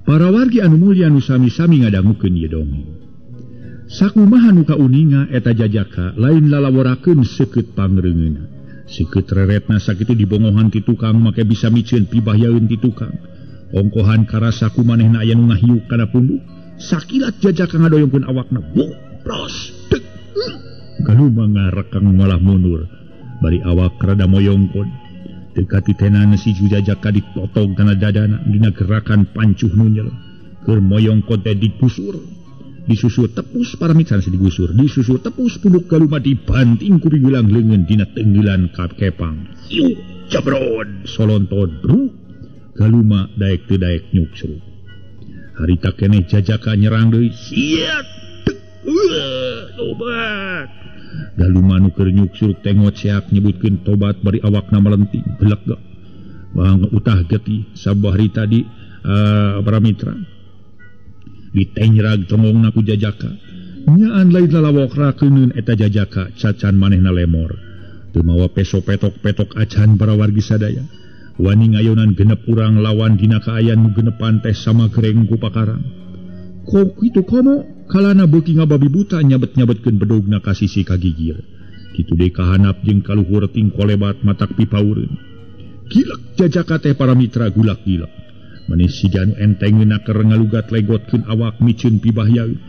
Para wargi anu mulya nu sami-sami ngadangukeun ieu dongeng. Sakumaha nu kauninga eta jajaka lain lalaworakeun seukeut pangreungeuna. Seukeut reretna sakitu dibongohan ti tukang make bisa miceun pibahyaeun ti tukang. Ongkohan karasa ku manehna aya nu ngahiuk kana punduk. Sakilat jajaka ngadoyongkeun awakna. Bros tek. Galuma ngarekang malah mundur. Bari awak rada moyongkon. Teu katitenan si jajaka ditotog kana dadana dina gerakan pancuh nunyel. Keur moyongkon teh digusur. Disusur tepus para mitra digusur. Disusur tepus punduk Galuma dibanting ku pigelang leungeun dina tenggelan ka kepang. Hiuk jabron solonton bru. Galuma daek teu daek nyuksruk. Harita keneh jajaka nyerang deui. Siat. Tobat. Galuma nu keur nyuksruk teh ngoceak nyebutkeun tobat bari awakna melenting beleg bang utah getih sabah hari tadi para mitra. Ditenyrag tongongna ku jajaka. Nyaan lain lalawokrakeun eta jajaka cacan manehna lemor. Teu mawa peso petok-petok acan para wargi sadaya. Wani ngayonan genep urang lawan dina kaayaan nu genepan teh sama gereng ku pakarang. Kok kitu komo kalana beuki ngababi buta nyabet-nyabetkeun bedogna ka sisi ka gigir. Kitu deui kahanap jeung kaluhur tingkolebat matak pipaureun. Gilek jajaka teh para mitra gulak gilek. Manis siga nu entengeuna keur ngalugat legotkeun awak miceun pibahyaeun.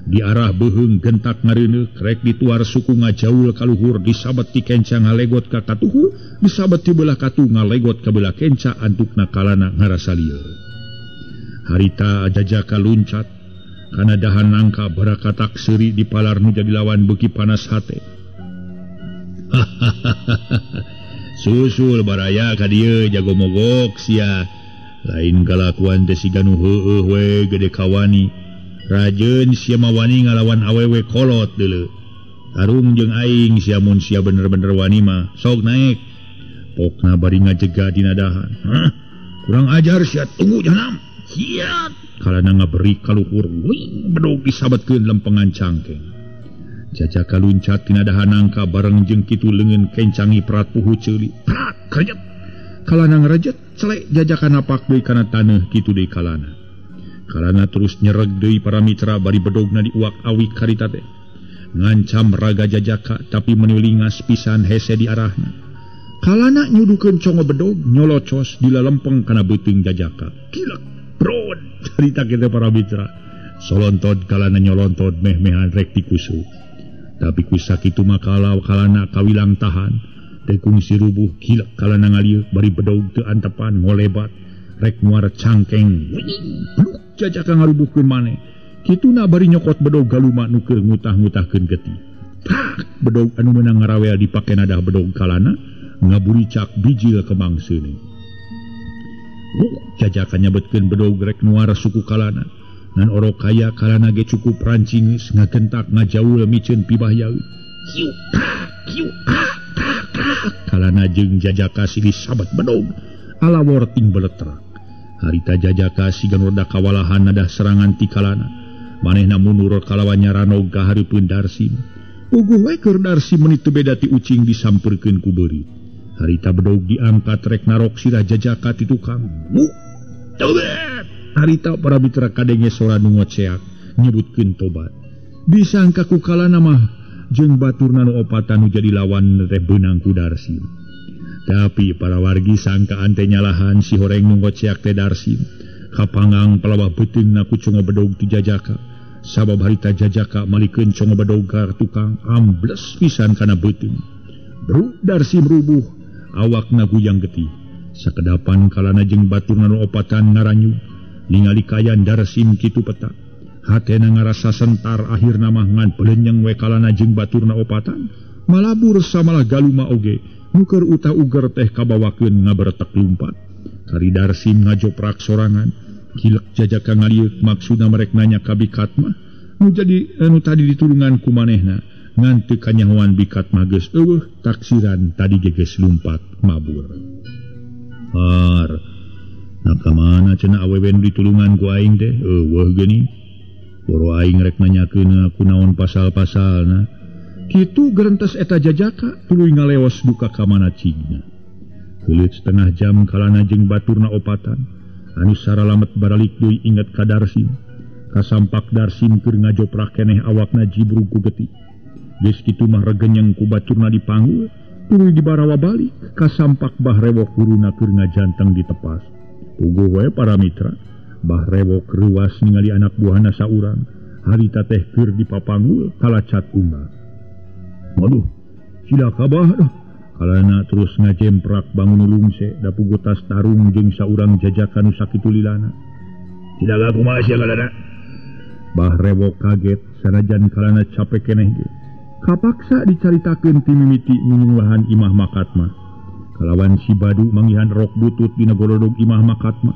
Di arah beuheung gentak ngareuneuh rek dituar suku ngajaul kaluhur disabet ti kenca ngalegot ka katuhu, disabet ti belah katu ngalegot ka belah kenca antukna kalana ngarasa lieur. Harita jajaka luncat kana dahan nangka barakatak seuri di palar nu jadi lawan beuki panas hate. Susul baraya ka dieu jago mogok sia. Lain kalakuan teh siga nu heueuh we gede kawani. Rajeun sia mah wani ngalawan awewe kolot deuleu. Tarung jeung aing sia mun sia bener-bener wani mah sok naek. Pokna bari ngajega dina dahan. Hah? Kurang ajar sia tunggu jahanam. Siat. Kalana ngaberi kaluhur wing bedog disabetkeun lempengan cangkeng. Jajaka luncat tina dahan nangka bareng jeung kitu leungeun kencangi prat puhu ceuli. Prat kerjet. Kalana ngarajet celek jajaka napak deui kana taneuh kitu deui kalana. Kalana terus nyereg deui para mitra bari bedogna diuak-awik harita teh. Ngancam raga jajaka tapi menilingas pisan hese di arahna. Kalana nyudukeun congo bedog nyolocos dilalempeng kana beuteung jajaka. Gilek brod carita kitu para mitra. Solontod kalana nyolontod meh-mehan rek dikusu. Tapi ku sakitu mah kalana kawilang tahan. Tekung si rubuh gilek kalana ngalieu bari bedog teu antepan ngolebat rek muar cangkeng bluk jajaka ngarubuhkeun maneh. Kituna bari nyokot bedog Galuma nu keur ngutah-ngutahkeun getih. Tak bedog anu meunang ngarawel dipake nadah bedog kalana ngaburicak bijil kemang seuneu. Jajaka nyabetkeun bedog rek nuar suku kalana. Ngan orok kaya kalana ge cukup rancingeus ngagentak ngajaul miceun pibahyaeun. Kiu tak kiu tak kalana jeung jajaka silih sabat bedog alawor ting beletrak. Harita jajaka siga nu rada kawalahan nadah serangan ti kalana. Manehna mundur kalawan nyaranog ka hareupeun Darsim. Puguh we keur Darsim meuni teu beda ti ucing disampeurkeun ku beurit. Harita bedog diangkat rek narok sirah jajaka ti tukang. Tobat. Harita para mitra kadenge sora nu ngoceak nyebutkeun tobat. Disangka ku kalana mah jeung baturna nu opatan nu jadi lawan teh beunang ku Darsim. Tapi para wargi sangkaan teh nyalahan si horeng nu ngoceak teh Darsim. Kapangang palawah beuteungna ku congo bedog ti jajaka. Sabab harita jajaka malikeun congo bedog ka tukang ambles pisan kana beuteung. Bru Darsim rubuh, awakna guyang getih. Sakedapan kalana jeung baturna nu opatan ngaranyu ningali kayan Darsim kitu peta. Hatena ngarasa sentar akhirna mah ngan belenyeng we kalana jeung baturna opatan malabur samalah Galuma oge nu keur utah uger teh kabawakeun ngabertek lumpat. Kari Darsim ngajoprak sorangan gilek jajaka ngalieuk maksudna merek nanya ka Bikat mah nu jadi nu tadi ditulungan ku manehna ngan teu kanyahoan Bikat mah geus eueuh taksiran tadi ge geus lumpat mabur. Har nah ka mana cenah awewe nu ditulungan ku aing teh eueuh geuning. Boro aing rek nanyakeun kunaon pasal-pasalna. Kitu gerentes eta jajaka tuluy ngaleos duka ka mana cigna. Heuleut setengah jam kalana jeung baturna opatan anu saralamet baralik deui inget ka Darsim. Kasampak Darsim keur ngajoprak keneh awakna jibrug ku getih. Geus kitu mah regenyeng ku baturna dipanggul, tuluy dibarawa balik kasampak Bah Rewok guruna keur ngajanteng ditepas. Puguh we para mitra, Bah Rewok reuas ningali anak buahna saurang, harita teh keur dipapanggul kalacat unggah. Waduh, cilaka Bah dah. Kalana terus ngajemprak bangun lungse da puguh tas tarung jeung saurang jajakan nu sakitu lilana. Cilaka kumaha sia kalana? Bah Rewok kaget sanajan kalana capek keneh ge. Kapaksa dicaritakeun ti mimiti ngununglahan imah Makatma. Kalawan si Badu manggihan rok butut dina golodog imah Makatma.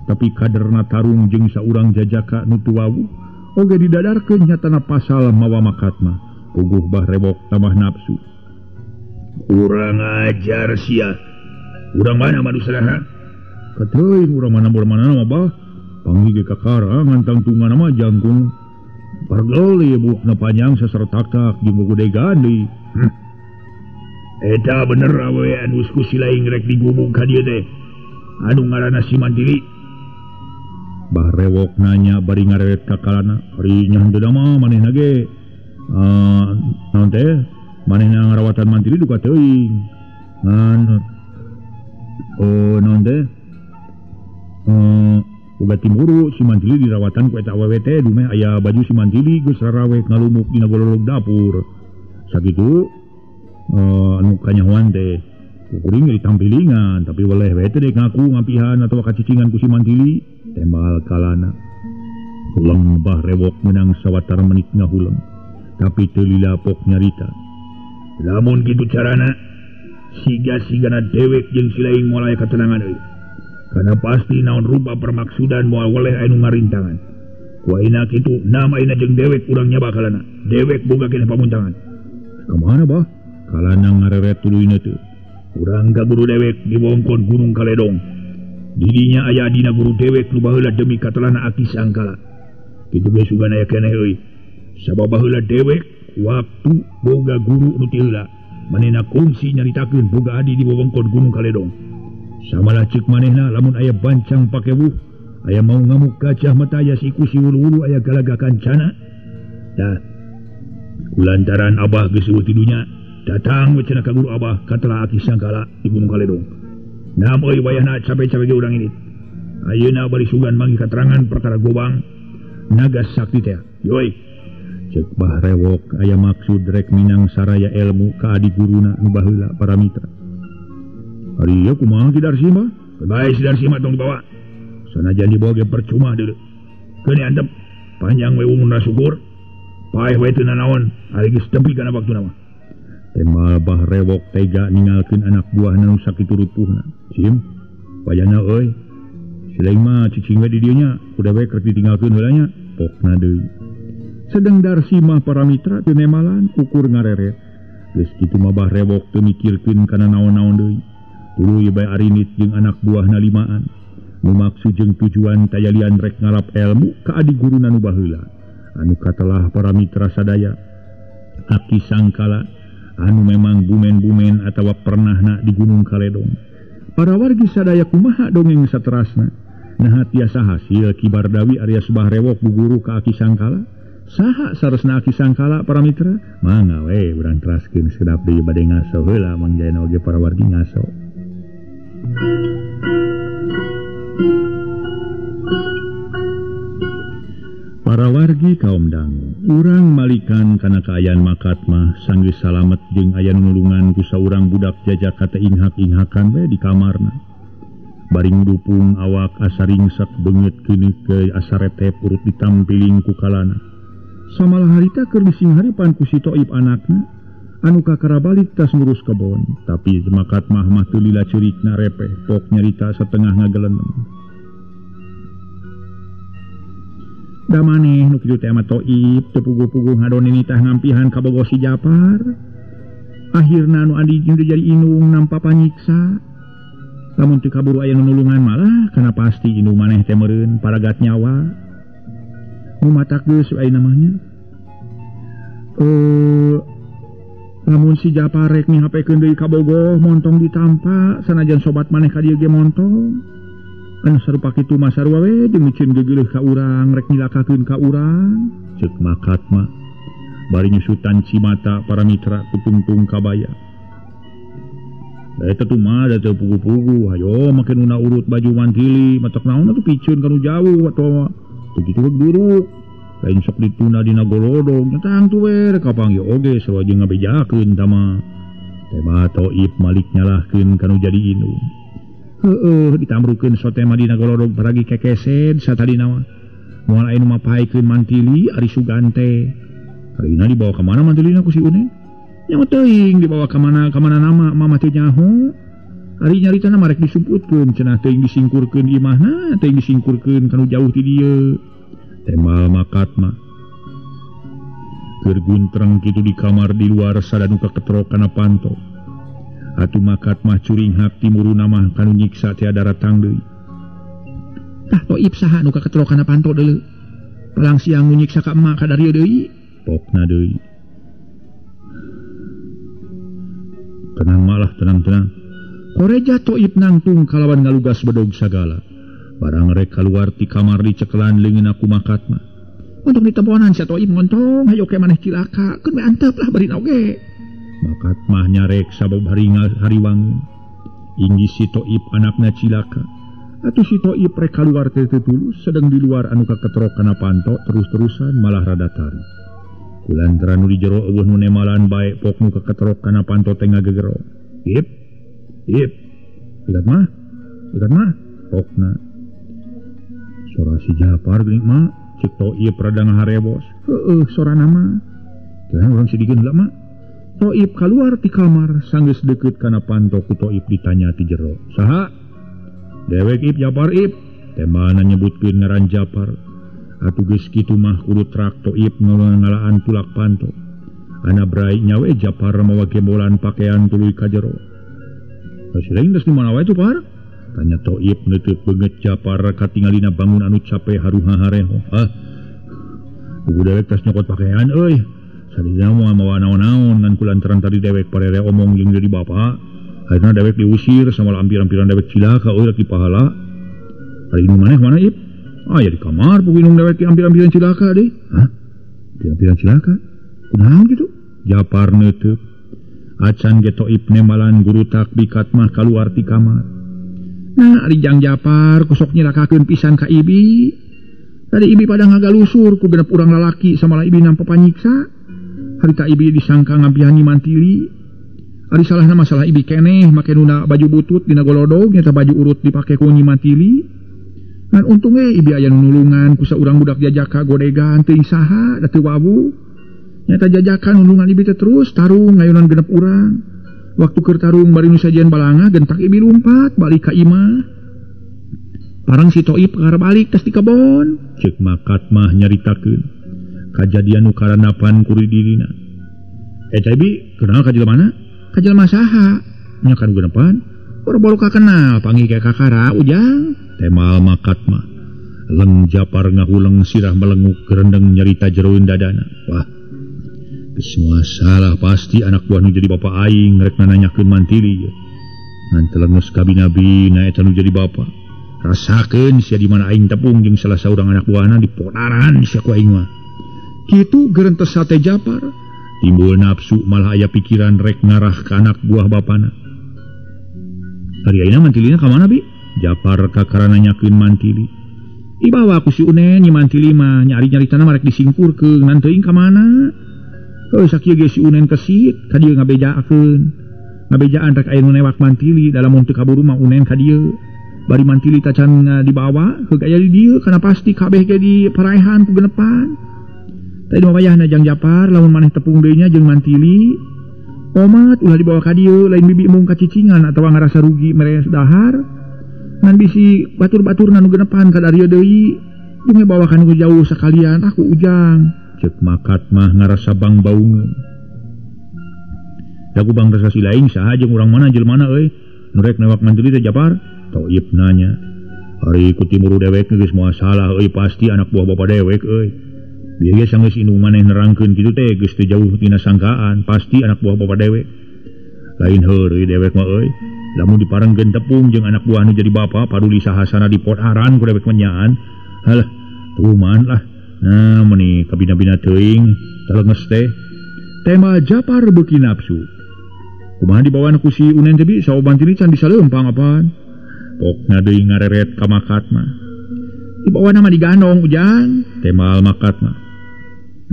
Tapi kaderna tarung jeung saurang jajaka nu teu wawuh oge didadarkeun nyatana pasal mawa Makatma. Puguh Bah Rewok tambah nafsu. Kurang ajar sia. Urang mana madu salaha? Kateuing urang mana mah Bah. Panggih ge kakara ngantang tungana mah jangkung. Pargel ieu buukna panjang sasertaktak jeung gudegan deui. Eta bener awewe anu ku si laing rek digubung ka dieu teh. Anu ngaranna si Mantili. Bah Rewok nanya bari ngarewet ka kalana. Ari nya henteu mah manehna ge naon teh? Manehna ngarawatan Mantili duka teuing. Ngan naon teh? Uga timuru si Mantili dirawatan ku eta awewe teh dumeh aya baju si Mantili geus rarawek ngalumuk dina gololog dapur. Sakitu anu kanyahoan teh kuring ditampilingan tapi weleh we teh dek ngaku ngampihan atawa kacicingan ku si Mantili tembal kalana. Huleng Bah Rewok meunang sawatara menit ngahuleng tapi teu lila pok nyarita. Lamun kitu carana siga-sigana dewek jeung si laing moal aya katenangan euy. Karena pasti naon rupa permaksudan moal weleh anu ngarintangan. Ku ayeuna kitu nama ayeuna jeung dewek urang nyaba kalana. Dewek boga keneh pamuntangan. Kamana Bah? Kalana ngareret tuluyna teu. Urang ka guru dewek di wongkon Gunung Kaledong. Didinya aya dina guru dewek nu baheula demi katelana Aki Sangkala. Kitu ge sugan aya keneh euy. Sabab baheula dewek waktu boga guru nu ti heula. Manehna kungsi nyaritakeun boga adi di wewengkon Gunung Kaledong. Samalah ceuk manehna lamun aya bancang pakewuh, aya mau ngamuk gajah mata aya siku si wulu-wulu aya galaga kancana. Tah, kulantaran Abah geus eueuh ti dunya, datang we cenah ka guru Abah katelah Aki Sangkala di Gunung Kaledong. Nam euy wayahna cape-cape ge urang ini. Ayeuna bari sugan manggih katerangan perkara gobang naga sakti teh. Yoi. Ceuk Bah Rewok aya maksud rek minang saraya ilmu ka adi guruna nu baheula para mitra. Ari ieu kumaha Ki Darsima? Bae si Darsima tong dibawa. Sanajan dibawa ge percuma deuleu. Keun antep panjang we umurna syukur. Paeh we teu nanaon, ari geus tepi kana waktuna mah. Temal Bah Rewok tega ningalkeun anak buahna nu sakitu rupuhna. Cim, wayahna euy. Si laing mah cicing we di dieu nya, kuda we keur ditinggalkeun heula nya, pokna deui. Sedeng Darsima para mitra teu nemalan ukur ngareret. Geus kitu mah Bah Rewok teu mikirkeun kana naon-naon deui. Tuluy bae arinit jeung anak buahna limaan. Nu maksud jeung tujuan tayalian rek ngalap ilmu ka adi guruna nu baheula. Anu katelah para mitra sadaya. Aki Sangkala anu memang bumen-bumen atawa pernahna di Gunung Kaledong. Para wargi sadaya kumaha dongeng saterasna. Naha tiasa hasil Ki Bardawi Arya Bah Rewok guguru ka Aki Sangkala. Saha saresna Aki Sangkala para mitra? Mangga we urang teraskeun sedap deui bade ngaso heula Mang Jaena oge para wargi ngaso. Para wargi kaum dangu, urang malikan kana kaayaan Makatma sanggeus salamet jeung aya nulungan ku saurang budak jajaka teh inghak-inghakan we di kamarna. Bari ngudupung awak asa ringsek beungeut keuneuk ke asa retep urut ditampiling ku kalana. Samalah harita keur disingharipan ku si Toib anakna anu kakara balik tas ngurus kebon, tapi Makatmah mah teu lila ceurikna repeh pok nyarita satengah ngagelenem. Da maneh nu kitu teh mah Toib teu puguh-puguh ngadon nitah ngampihan ka bogoh si Japar. Akhirna nu adi jeung jadi inung nampa panyiksa. Lamun teu kaburu aya nu nulungan malah kana pasti indung maneh teh meureun paragat nyawa. Nu matak geus aya namanya. Lamun si Japar rek mihapekeun deui ka bogoh montong ditampa sanajan sobat maneh ka dieu ge montong. Anu sarupa kitu mah sarua we jeung micin gegeuleuh ka urang rek nyilakakeun ka urang. Ceuk makat mah bari nyusutan cimata para mitra kutungtung kabaya. Eta tuh mah da teu pugu-pugu, hayo make nuna urut baju mantili, matak naon atuh piceun kanu jauh atawa teu kitu buruk. Lain sok dituna dina golodog, nya tangtu we rek kapanggih oge sarua jeung ngabejakeun tah mah. Tema Toib malik nyalahkeun kanu jadi indung. Heueuh ditamrukeun sote mah dina golodog paragi kekesed satadina mah. Moal aya nu mapaekeun mantili ari sugan teh. Harina dibawa ka mana mantilina ku si Unen? Nyawa teuing dibawa ka mana nama mama teu nyaho. Ari nyaritana mah rek disumputkeun cenah teuing disingkurkeun imahna, teuing disingkurkeun kanu jauh ti dieu. Temal makat mah. Keur guntreng kitu di kamar di luar sadanu kaketrok kana panto. Atuh makat mah curinghak timuruna mah kanu nyiksa teh daratang deui. Tah Toib saha nu kaketrok kana panto deuleu. Palang siang nu nyiksa ka emak ka darieu deui. Pokna deui. Tenang malah tenang-tenang. Koreja Toib nangtung kalawan ngalugas bedog sagala. Barang rek kaluar ti kamar dicekelan leungeun aku makat mah. Untuk ditemponan si Toib ngontong hayo ke maneh cilaka, keun we antep lah bari oge. Makat mah nyarek sabab hariwangeun. Inggih si Toib anakna cilaka. Atuh si Toib rek kaluar teh teu tulus sedang di luar anu kaketrok kana panto terus-terusan malah rada tarik. Kulantaran nu di jero eueuh nu nemalan bae pok nu kaketrok kana panto teh ngagegero. Ip, ip, ikat mah, pokna. Sora si Japar geuning mah, ceuk Toib rada ngaharebos. Heueuh sorana mah. Teh urang sidikeun heula mah. Toib kaluar ti kamar sanggeus deukeut kana panto ku Toib ditanya ti jero. Saha? Dewek ip Japar ip. Temana nyebutkeun ngaran Japar. Atuh geus kitu mah kudu trak Toib ngalaan tulak panto. Ana brai nyawe Japar mawa gembolan pakaian tuluy ka jero. "Silain geus di mana wae tuh, Par?" Tanya Toib neuteut beungeut Japar katingalina bangun anu cape haruha hareho. "Ah. Kudu dewek tas nyokot pakaian euy. Sadina moal mawa naon-naon ngan kulantaran tadi dewek parere omong jeung jadi bapa. Akhirna dewek diusir sama lampir-lampiran dewek cilaka euy laki pahala. Ari nu maneh mana ip?" "Ah, ya di kamar puginung dewek ampir-ampiran cilaka deh." "Hah? Ampir-ampiran cilaka? Kunaon kitu?" Japar neuteut. Acan ge Toib nemalan gurutak bikat mah kaluar ti kamar. Nah, ari jang Japar kosok nyilakakeun pisan ka ibi. Tadi ibi pada ngagalusur ku genep urang lalaki samalah ibi nampa panyiksa. Harita ibi disangka ngampihan Nyi Mantili. Ari salahna masalah ibi keneh make nuna baju butut dina golodog nyata baju urut dipake ku Nyi Mantili. Ngan untung ge ibi aya nu nulungan ku saurang budak jajaka godegan teuing saha da teu wawu. Nyata jajakan nulungan ibi teh terus tarung ngayunan genep urang. Waktu keur tarung bari nu sajian balanga gentak ibi lumpat balik ka imah. Parang si Toib kakara balik tas di kebon. Ceuk makat mah nyaritakeun kajadian nu karanapan ku dirina. "Eh, Ibi, kenal ka jelema mana?" "Ka jelema saha?" "Nya kan genepan." "Boro-boro kakenal panggih ka kakara ujang." Temal makat mah. Leng Japar ngahuleng sirah melenguk gerendeng nyarita jeroeun dadana. Wah. Semua salah pasti anak buah nu jadi bapa aing rek nanyakeun mantili. Ngan telenges kabinabi na eta nu jadi bapa. Rasakeun sia di mana aing tepung jeung salah saurang anak buahna diponaran sia ku aing mah. Kitu gerentes sate Japar. Timbul nafsu malah aya pikiran rek ngarah ka anak buah bapana. Ari ayeuna mantilina ka mana bi? Japar kakara nanyakeun mantili. Dibawa ku si Unen Nyi Mantili mah nyari-nyaritana mah rek disingkurkeun ngan teuing ka mana. Heuh sakieu ge si Unen kesit ka dieu ngabejaakeun. Ngabejaan rek aya nu newak mantili dalam mun teu kaburu mah Unen ka dieu. Bari mantili tacan dibawa heug aya di dieu kana pasti kabeh ge diparaehan ku genepan. Tadi mah wayahna jang Japar lamun maneh tepung deui nya jeung mantili. Omat ulah dibawa ka dieu lain bibi mung kacicingan atawa ngarasa rugi mere dahar. Ngan bisi batur-baturna nu genepan ka darieu deui. Jeung bawa ka nu jauh sakalian aku ujang. Ceuk makat mah ngarasa bang baungeun. Da ku bang rasa si lain saha jeung urang mana jelema euy? Nu rek newak mantili teh Japar? Toib nanya. Ari ku timuru dewek geus moal salah euy pasti anak buah bapa dewek euy. Bieu ge sanggeus indung maneh nerangkeun kitu teh geus teu jauh tina sangkaan pasti anak buah bapa dewek. Lain heureuy dewek mah euy. Lamun diparengkeun tepung jeung anak buah nu jadi bapa paduli sahasana dipotaran ku dewek menyaan. Halah, tuman lah. Nah, meuni kabina-bina teuing telenges teh. Tema Japar beuki nafsu. Kumaha dibawa ku si Unen teh bi sawo Mantili can bisa leumpang apaan. Pokna deui ngareret ka makat mah. Dibawa nama digandong ujang, temal makat mah.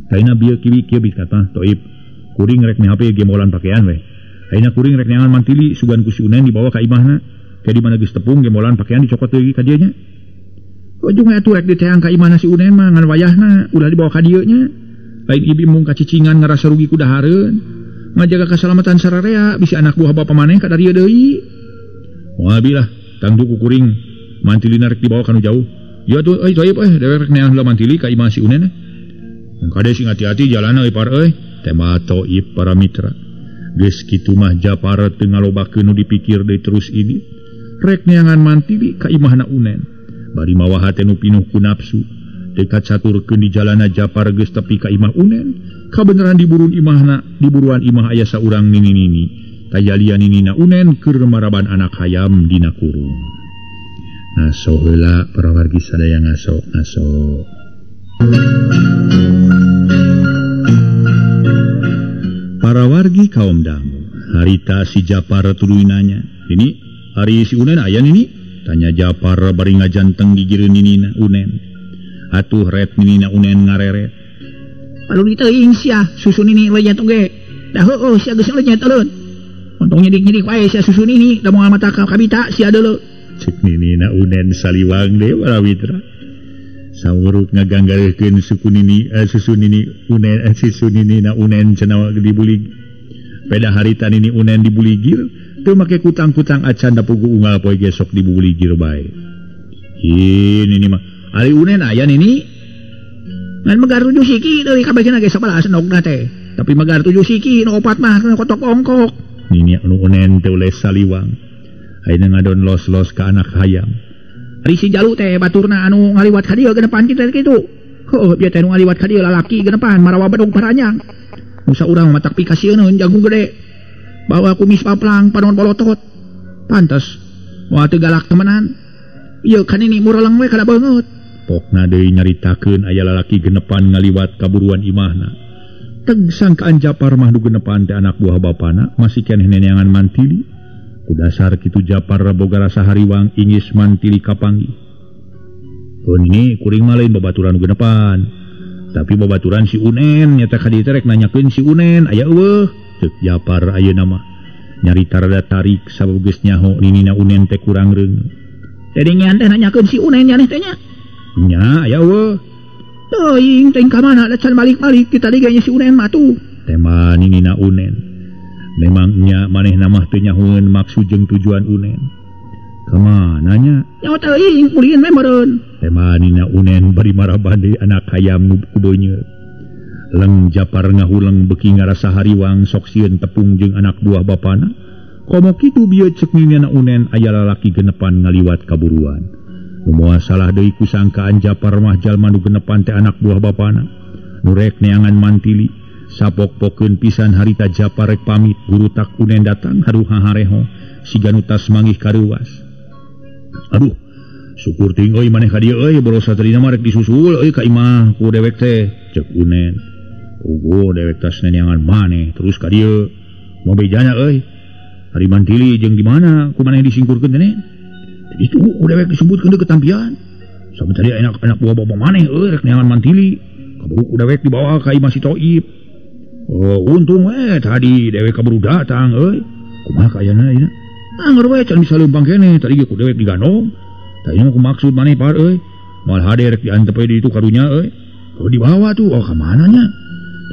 Taina bieu kiwi kieu bi kata Toib. Kuring rek mihape gemolan pakaian weh. Ayeuna kuring rek neangan Mantili sugan ku si Unen dibawa ka imahna. Ke di mana geus tepung gemolan pakaian dicokot deui ka dieu nya. Ujung atuh rek diteang ka imahna si Unen mah ngan wayahna ulah dibawa ka dieu nya. Lain ibi mung kacicingan ngarasa rugi ku dahareun. Ngajaga keselamatan sararea bisi anak buah bapa maneh ka dieu deui. Moal bilah tangtu ku kuring Mantili rek dibawa ka nu jauh. Ya tuh euy Toib euy dewek rek neang heula Mantili ka imah si Unen. Kade sing hati-hati jalana euy par euy. Tema Toib para mitra. Geus kitu mah Japar teu ngalobakeun nu dipikir deui terus ini. Rek neangan Mantili ka imahna Unen. Bari mawa hate nu pinuh ku nafsu. Teu kacaturkeun di jalana Japar geus tepi ka imah Unen. Kabeneran diburun imahna, diburuan imah aya saurang nini-nini. Tajalian ninina Unen keur maraban anak hayam dina kurung. Ngaso heula para wargi sadaya ngaso, ngaso. Para wargi kaum dangu, harita si Japar tuluy nanya, "Ini hari si Unen aya nini?" Tanya Japar bari ngajanteng gigireun ninina Unen. Atuh ret ninina Unen ngareret. Paluri teuing sia susu nini lenyet oge. Da heueuh sia geus lenyet euleun. Untung nyidik-nyidik wae sia susu nini da moal mata ka kabita sia deuleu. Cek ninina Unen saliwang deui para mitra. Sawuruk ngaganggareukeun suku nini susu nini Unen susu ninina Unen cenah dibulig. Peda harita nini Unen dibuligir teu make kutang-kutang acan da pugu unggal poe ge sok dibuligir bae. Hi nini mah ari Unen aya nini ngan megar 7 siki deui kabehna ge 11 endogna teh. Tapi megar 7 siki nu opat mah kotok ongkok. Nini anu Unen teh ulah saliwang. Ayeuna ngadon los-los ka anak hayam. Ari si Jalu teh baturna anu ngaliwat ka dieu genepan kitu kitu. Heuh bieu teh nu ngaliwat ka dieu lalaki genepan marawa bedog paranyang. Musa urang matak pikasieun jagung gede. Bawa kumis paplang panon bolotot. Pantes moal teu galak temenan. Ieu kan ini mureleng we kada beungeut. Pokna deui nyaritakeun aya lalaki genepan ngaliwat ka buruan imahna. Teg sangkaan Japar mah nu genepan teh anak buah bapana masih keneh neneangan Mantili. Ku dasar kitu Japar boga rasa hariwang ingis Mantili kapanggih. Oh ini kuring mah lain babaturan nu genepan. Tapi babaturan si Unen nyata ka dieu teh rek nanyakeun si Unen aya eueuh. Ceuk Japar ayeuna mah nyarita rada tarik sabab geus nyaho ninina Unen teh kurang reungeuh. Teh nyan teh nanyakeun si Unen nyaneh teh nya. Nya aya eueuh. Teuing teh ka mana da can balik-balik kita deui nya si Unen mah tuh. Tema ninina Unen. Memangnya manehna mah teu nyahoeun maksud jeung tujuan Unen. Ka mana nya? Nyaho teuing ulin we meureun. Tema nina Unen bari maraban deui anak hayam nu kubeunyeut. Leng Japar ngahuleng beuki ngarasa hariwang sok sieun tepung jeung anak buah bapana. Komo kitu bieu ceuk ninina Unen aya lalaki genepan ngaliwat ka buruan. Nu moal salah deui ku sangkaan Japar mah jalma nu genepan teh anak buah bapana. Nu rek neangan Mantili. Sapok-pokeun pisan harita Japar rek pamit guru tak Unen datang haruh hahareho siga nu tas manggih kareuwas. Aduh, syukur ting euy maneh ka dieu euy borosa tadina mah rek disusul euy ka imah ku dewek teh ceuk Unen. Puguh dewek tas neneangan maneh terus ka dieu. Moal bejana euy. Ari Mantili jeung di mana ku maneh disingkurkeun teh? Itu ku dewek disebutkeun deui ketampian. Sampe tadi anak buah bapak maneh euy rek neangan Mantili. Kaburu ku dewek dibawa ka imah si Toib. Oh, untung we tadi dewek kaburu datang euy. Kumaha kaayana ieu? Angger we can bisa leumpang keneh tadi ge ku dewek digandong. Tah ieu mah ku maksud maneh par euy. Moal hade rek diantep we di itu karunya euy. Oh dibawa tuh, oh ka mana nya?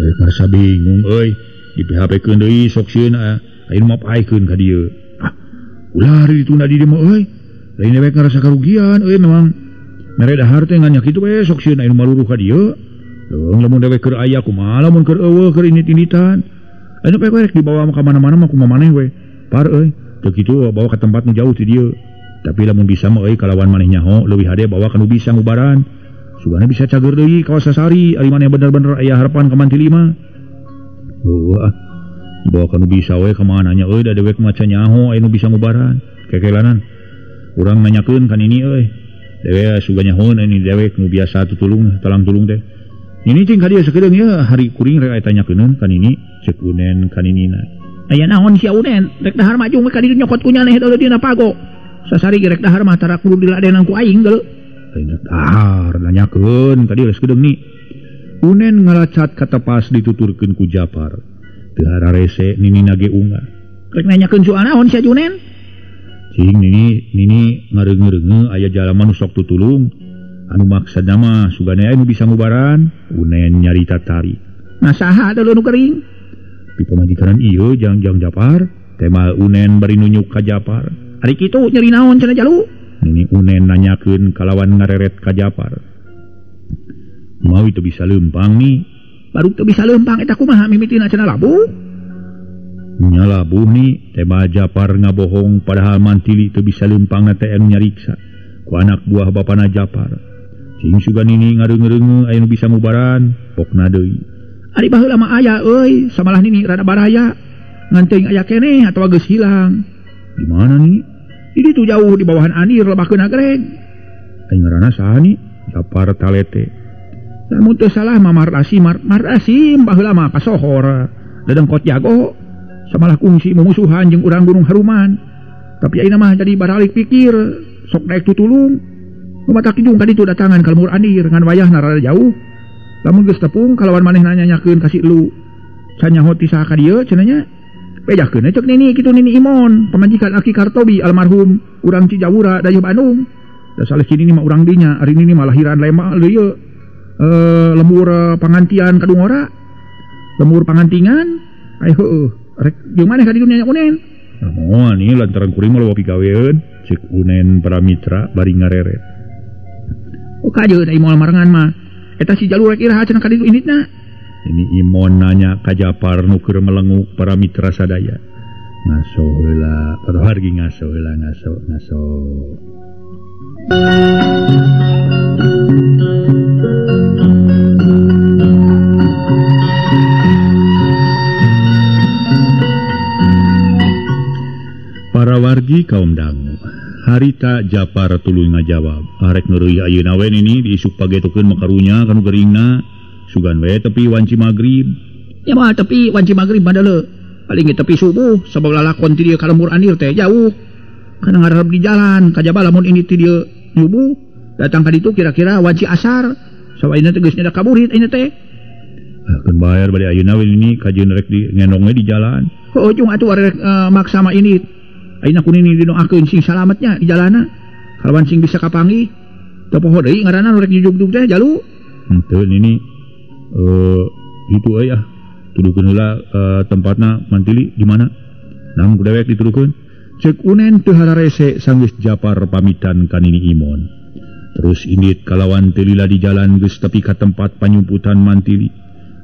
Dewek ngarasa bingung euy. Di PHP-keun deui sok sieun ayeuna mah paekeun ka dieu. Ah, ulah ditunda di dieu mah euy. Lain dewek ngarasa karugian euy memang mere dahar teh ngan nya kitu we sok sieun ayeuna maluruh ka dieu. Leung lamun dewek keur aya kumaha lamun keur eueuh keur indit-inditan. Ayeuna poe rek dibawa ka mana-mana mah kumaha maneh we. Par euy, teu kitu bawa ka tempat nu jauh ti dieu. Tapi lamun bisa mah euy kalawan maneh nyaho leuwih hade bawa ka nu bisa ngubaran. Sugana bisa cager deui ka Sasari ari maneh bener-bener aya harapan ka Mantili mah. Heuh ah. Dibawa ka nu bisa we ka mana nya euy da dewek maca nyaho aya nu bisa ngubaran. Kekelanan. Urang nanyakeun ka nini euy. Dewek suga nyahoeun ini dewek nu biasa tutulung talang tulung teh. Nini cing ka dieu sakedeung ieu hari kuring rek aya tanyakeun ka nini ceuk Unen ka ninina. Aya naon sia Unen rek dahar maju we ka dieu nyokot ku nyaneh deuleu dina pago. Sasari ge rek dahar mah tara kudu diladenan ku aing deuleu. Lain rek dahar nanyakeun ka dieu geus kedeung ni. Unen ngalacat katepas dituturkeun ku Japar. Teu hararese ninina ge unggah. Rek nanyakeun soal naon sia Unen? Cing nini ngareungeung aya jalma nu sok tutulung. Anu maksudna mah sugane aya nu bisa ngubaran. Unen nyarita tari. Nah saha deuleu nu gering? Pi pamajikan ieu jang-jang Japar. Tema Unen bari nunjuk ka Japar. Ari kitu nyeri naon cenah jalu? Nini Unen nanyakeun kalawan ngareret ka Japar. Mau itu bisa lempang nih. Baru teu bisa lempang eta kumaha mimitina cenah labuh? Nya labuh nih, tema Japar ngabohong padahal Mantili teu bisa lempang teh anu nyariksa ku anak buah bapana Japar. Cing sugan nini ngareungeung aya nu bisa ngubaran, pokna deui. Ari baheula mah aya euy, samalah nini rada baraya. Ngan teuing aya keneh atawa geus hilang. Di mana nih? Di ditu jauh di bawahan anir lebahkeun agreg. Ai ngaranna saha nih? Japar talete. Lamun teu salah mah Mardasim baheula mah kasohor. Dedengkot jago samalah kungsi mumusuhan jeung urang Gunung Haruman. Tapi ayeuna mah jadi baralik pikir, sok daek tutulung. Nu matak kijung ka ditu datangan ka lembur anir ngan wayahna rada jauh. Lamun geus tepung kalawan manehna nanyakeun ka si Lu. Can nyaho ti saha ka dieu cenah nya. Bejakeun ceuk nini kitu nini Imon, pamajikan Aki Kartobi almarhum urang Cijawura dayeuh Bandung. Da saleh nini mah urang dinya, ari nini mah lahiran lema ieu. Lembur pangantian kadungora lembur pangantingan ai heueuh rek jeung maneh ka dieu nya Unen. Nah moal nih lantaran kuring mah loba pigaweun ceuk Unen Paramitra bari ngareret. Oh kajeun ai moal marengan mah eta si jalur rek iraha cenah ka ditu inditna. Ini Imon nanya ka Japar nu keur melenguk Paramitra sadaya. Ngaso heula parawargi ngaso heula ngaso ngaso. Para wargi kaum dangu, harita Japar tuluy ngajawab, arek ngeureui ayeuna we nini diisuk pagetokeun makarunya kanu geuringna, sugan we tepi wanci magrib. Ya mah tepi wanci magrib mah paling ge tepi subuh sabab lalakon ti dieu ka lembur anir teh jauh. Kana ngarep di jalan kajaba lamun ini ti dieu subuh datang ka ditu kira-kira wanci asar, sawaina teh geus nyada kaburit ayeuna teh. Keun bayar bade ayeuna we nini kajeun rek di ngendong we di jalan. Heueuh jeung atuh arek maksa mah ini. Ayeuna ku nini didoakeun sing salametnya di jalana. Kalawan sing bisa kapanggih. Teu poho deui ngaranna nu rek jujugjug teh jalu. Henteu nini itu euy ah. Tuduhkeun heula tempatna Mantili di mana? Nang ku dewek dituduhkeun. Ceuk Unen teu hararese sanggeus Japar pamitan ka Nini Imon. Terus indit kalawan teu lila di jalan geus tepi ka tempat panyumputan Mantili.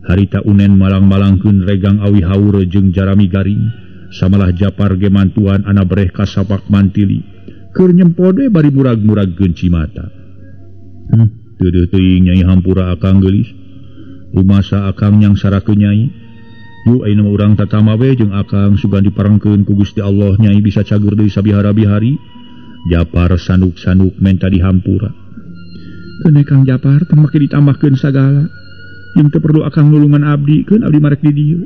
Harita Unen malang-malangkeun regang awi haur jeung jarami garing. Samalah Japar ge mantuan ana breh ka sapak Mantili. Keur nyempod we bari murag-muragkeun cimata. Teu teuing nyai hampura akang geulis. Rumasa akang nyangsarakeun nyai. Yu ayeuna mah urang tatama we jeung akang sugan diparengkeun ku Gusti Allah nyai bisa cager deui sabihara-bihari. Japar sanduk-sanduk menta dihampura. Keun Kang Japar tong make ditambahkeun sagala. Jeung teu perlu akang nulungan abdi, keun abdi marek di dieu.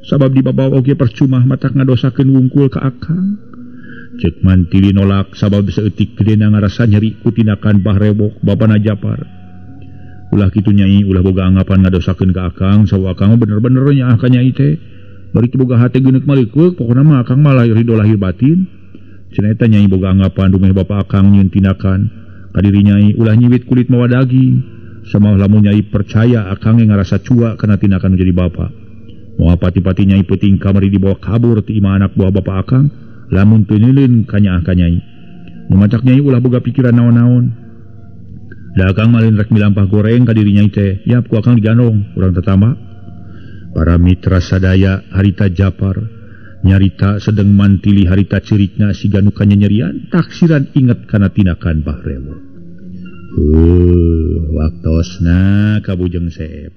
Sabab dibabawa oge percuma matak ngadosakeun wungkul ka akang. Ceuk Mantili nolak sabab saeutik gedena ngarasa nyeri ku tindakan Bah Rewok bapana Japar. Ulah kitu nyai, ulah boga anggapan ngadosakeun ka akang, sawa akang mah bener-bener nyaah ka nyai teh. Bari teu boga hate geuneuk maleukeuk, pokona mah akang mah lahir ridho lahir batin. Cenah eta nyai boga anggapan dumeh bapa akang nyieun tindakan ka diri nyai, ulah nyiwit kulit mawa daging. Samaah lamun nyai percaya akang ge ngarasa cua kana tindakan jadi bapa. Moal pati-pati nyai peuting kamari dibawa kabur ti imah anak buah bapa akang, lamun teu nyeuleun ka nyaah ka nyai. Nu matak nyai ulah boga pikiran naon-naon. Da akang mah lain rek milampah goreng ka diri nyai teh, yap ku akang digandong, urang tatamba. Para mitra sadaya harita Japar nyarita sedeng Mantili harita ceurikna siga nu kanyanyerian taksiran inget kana tindakan Bah Rewok. Waktosna ka Bujeng Seep.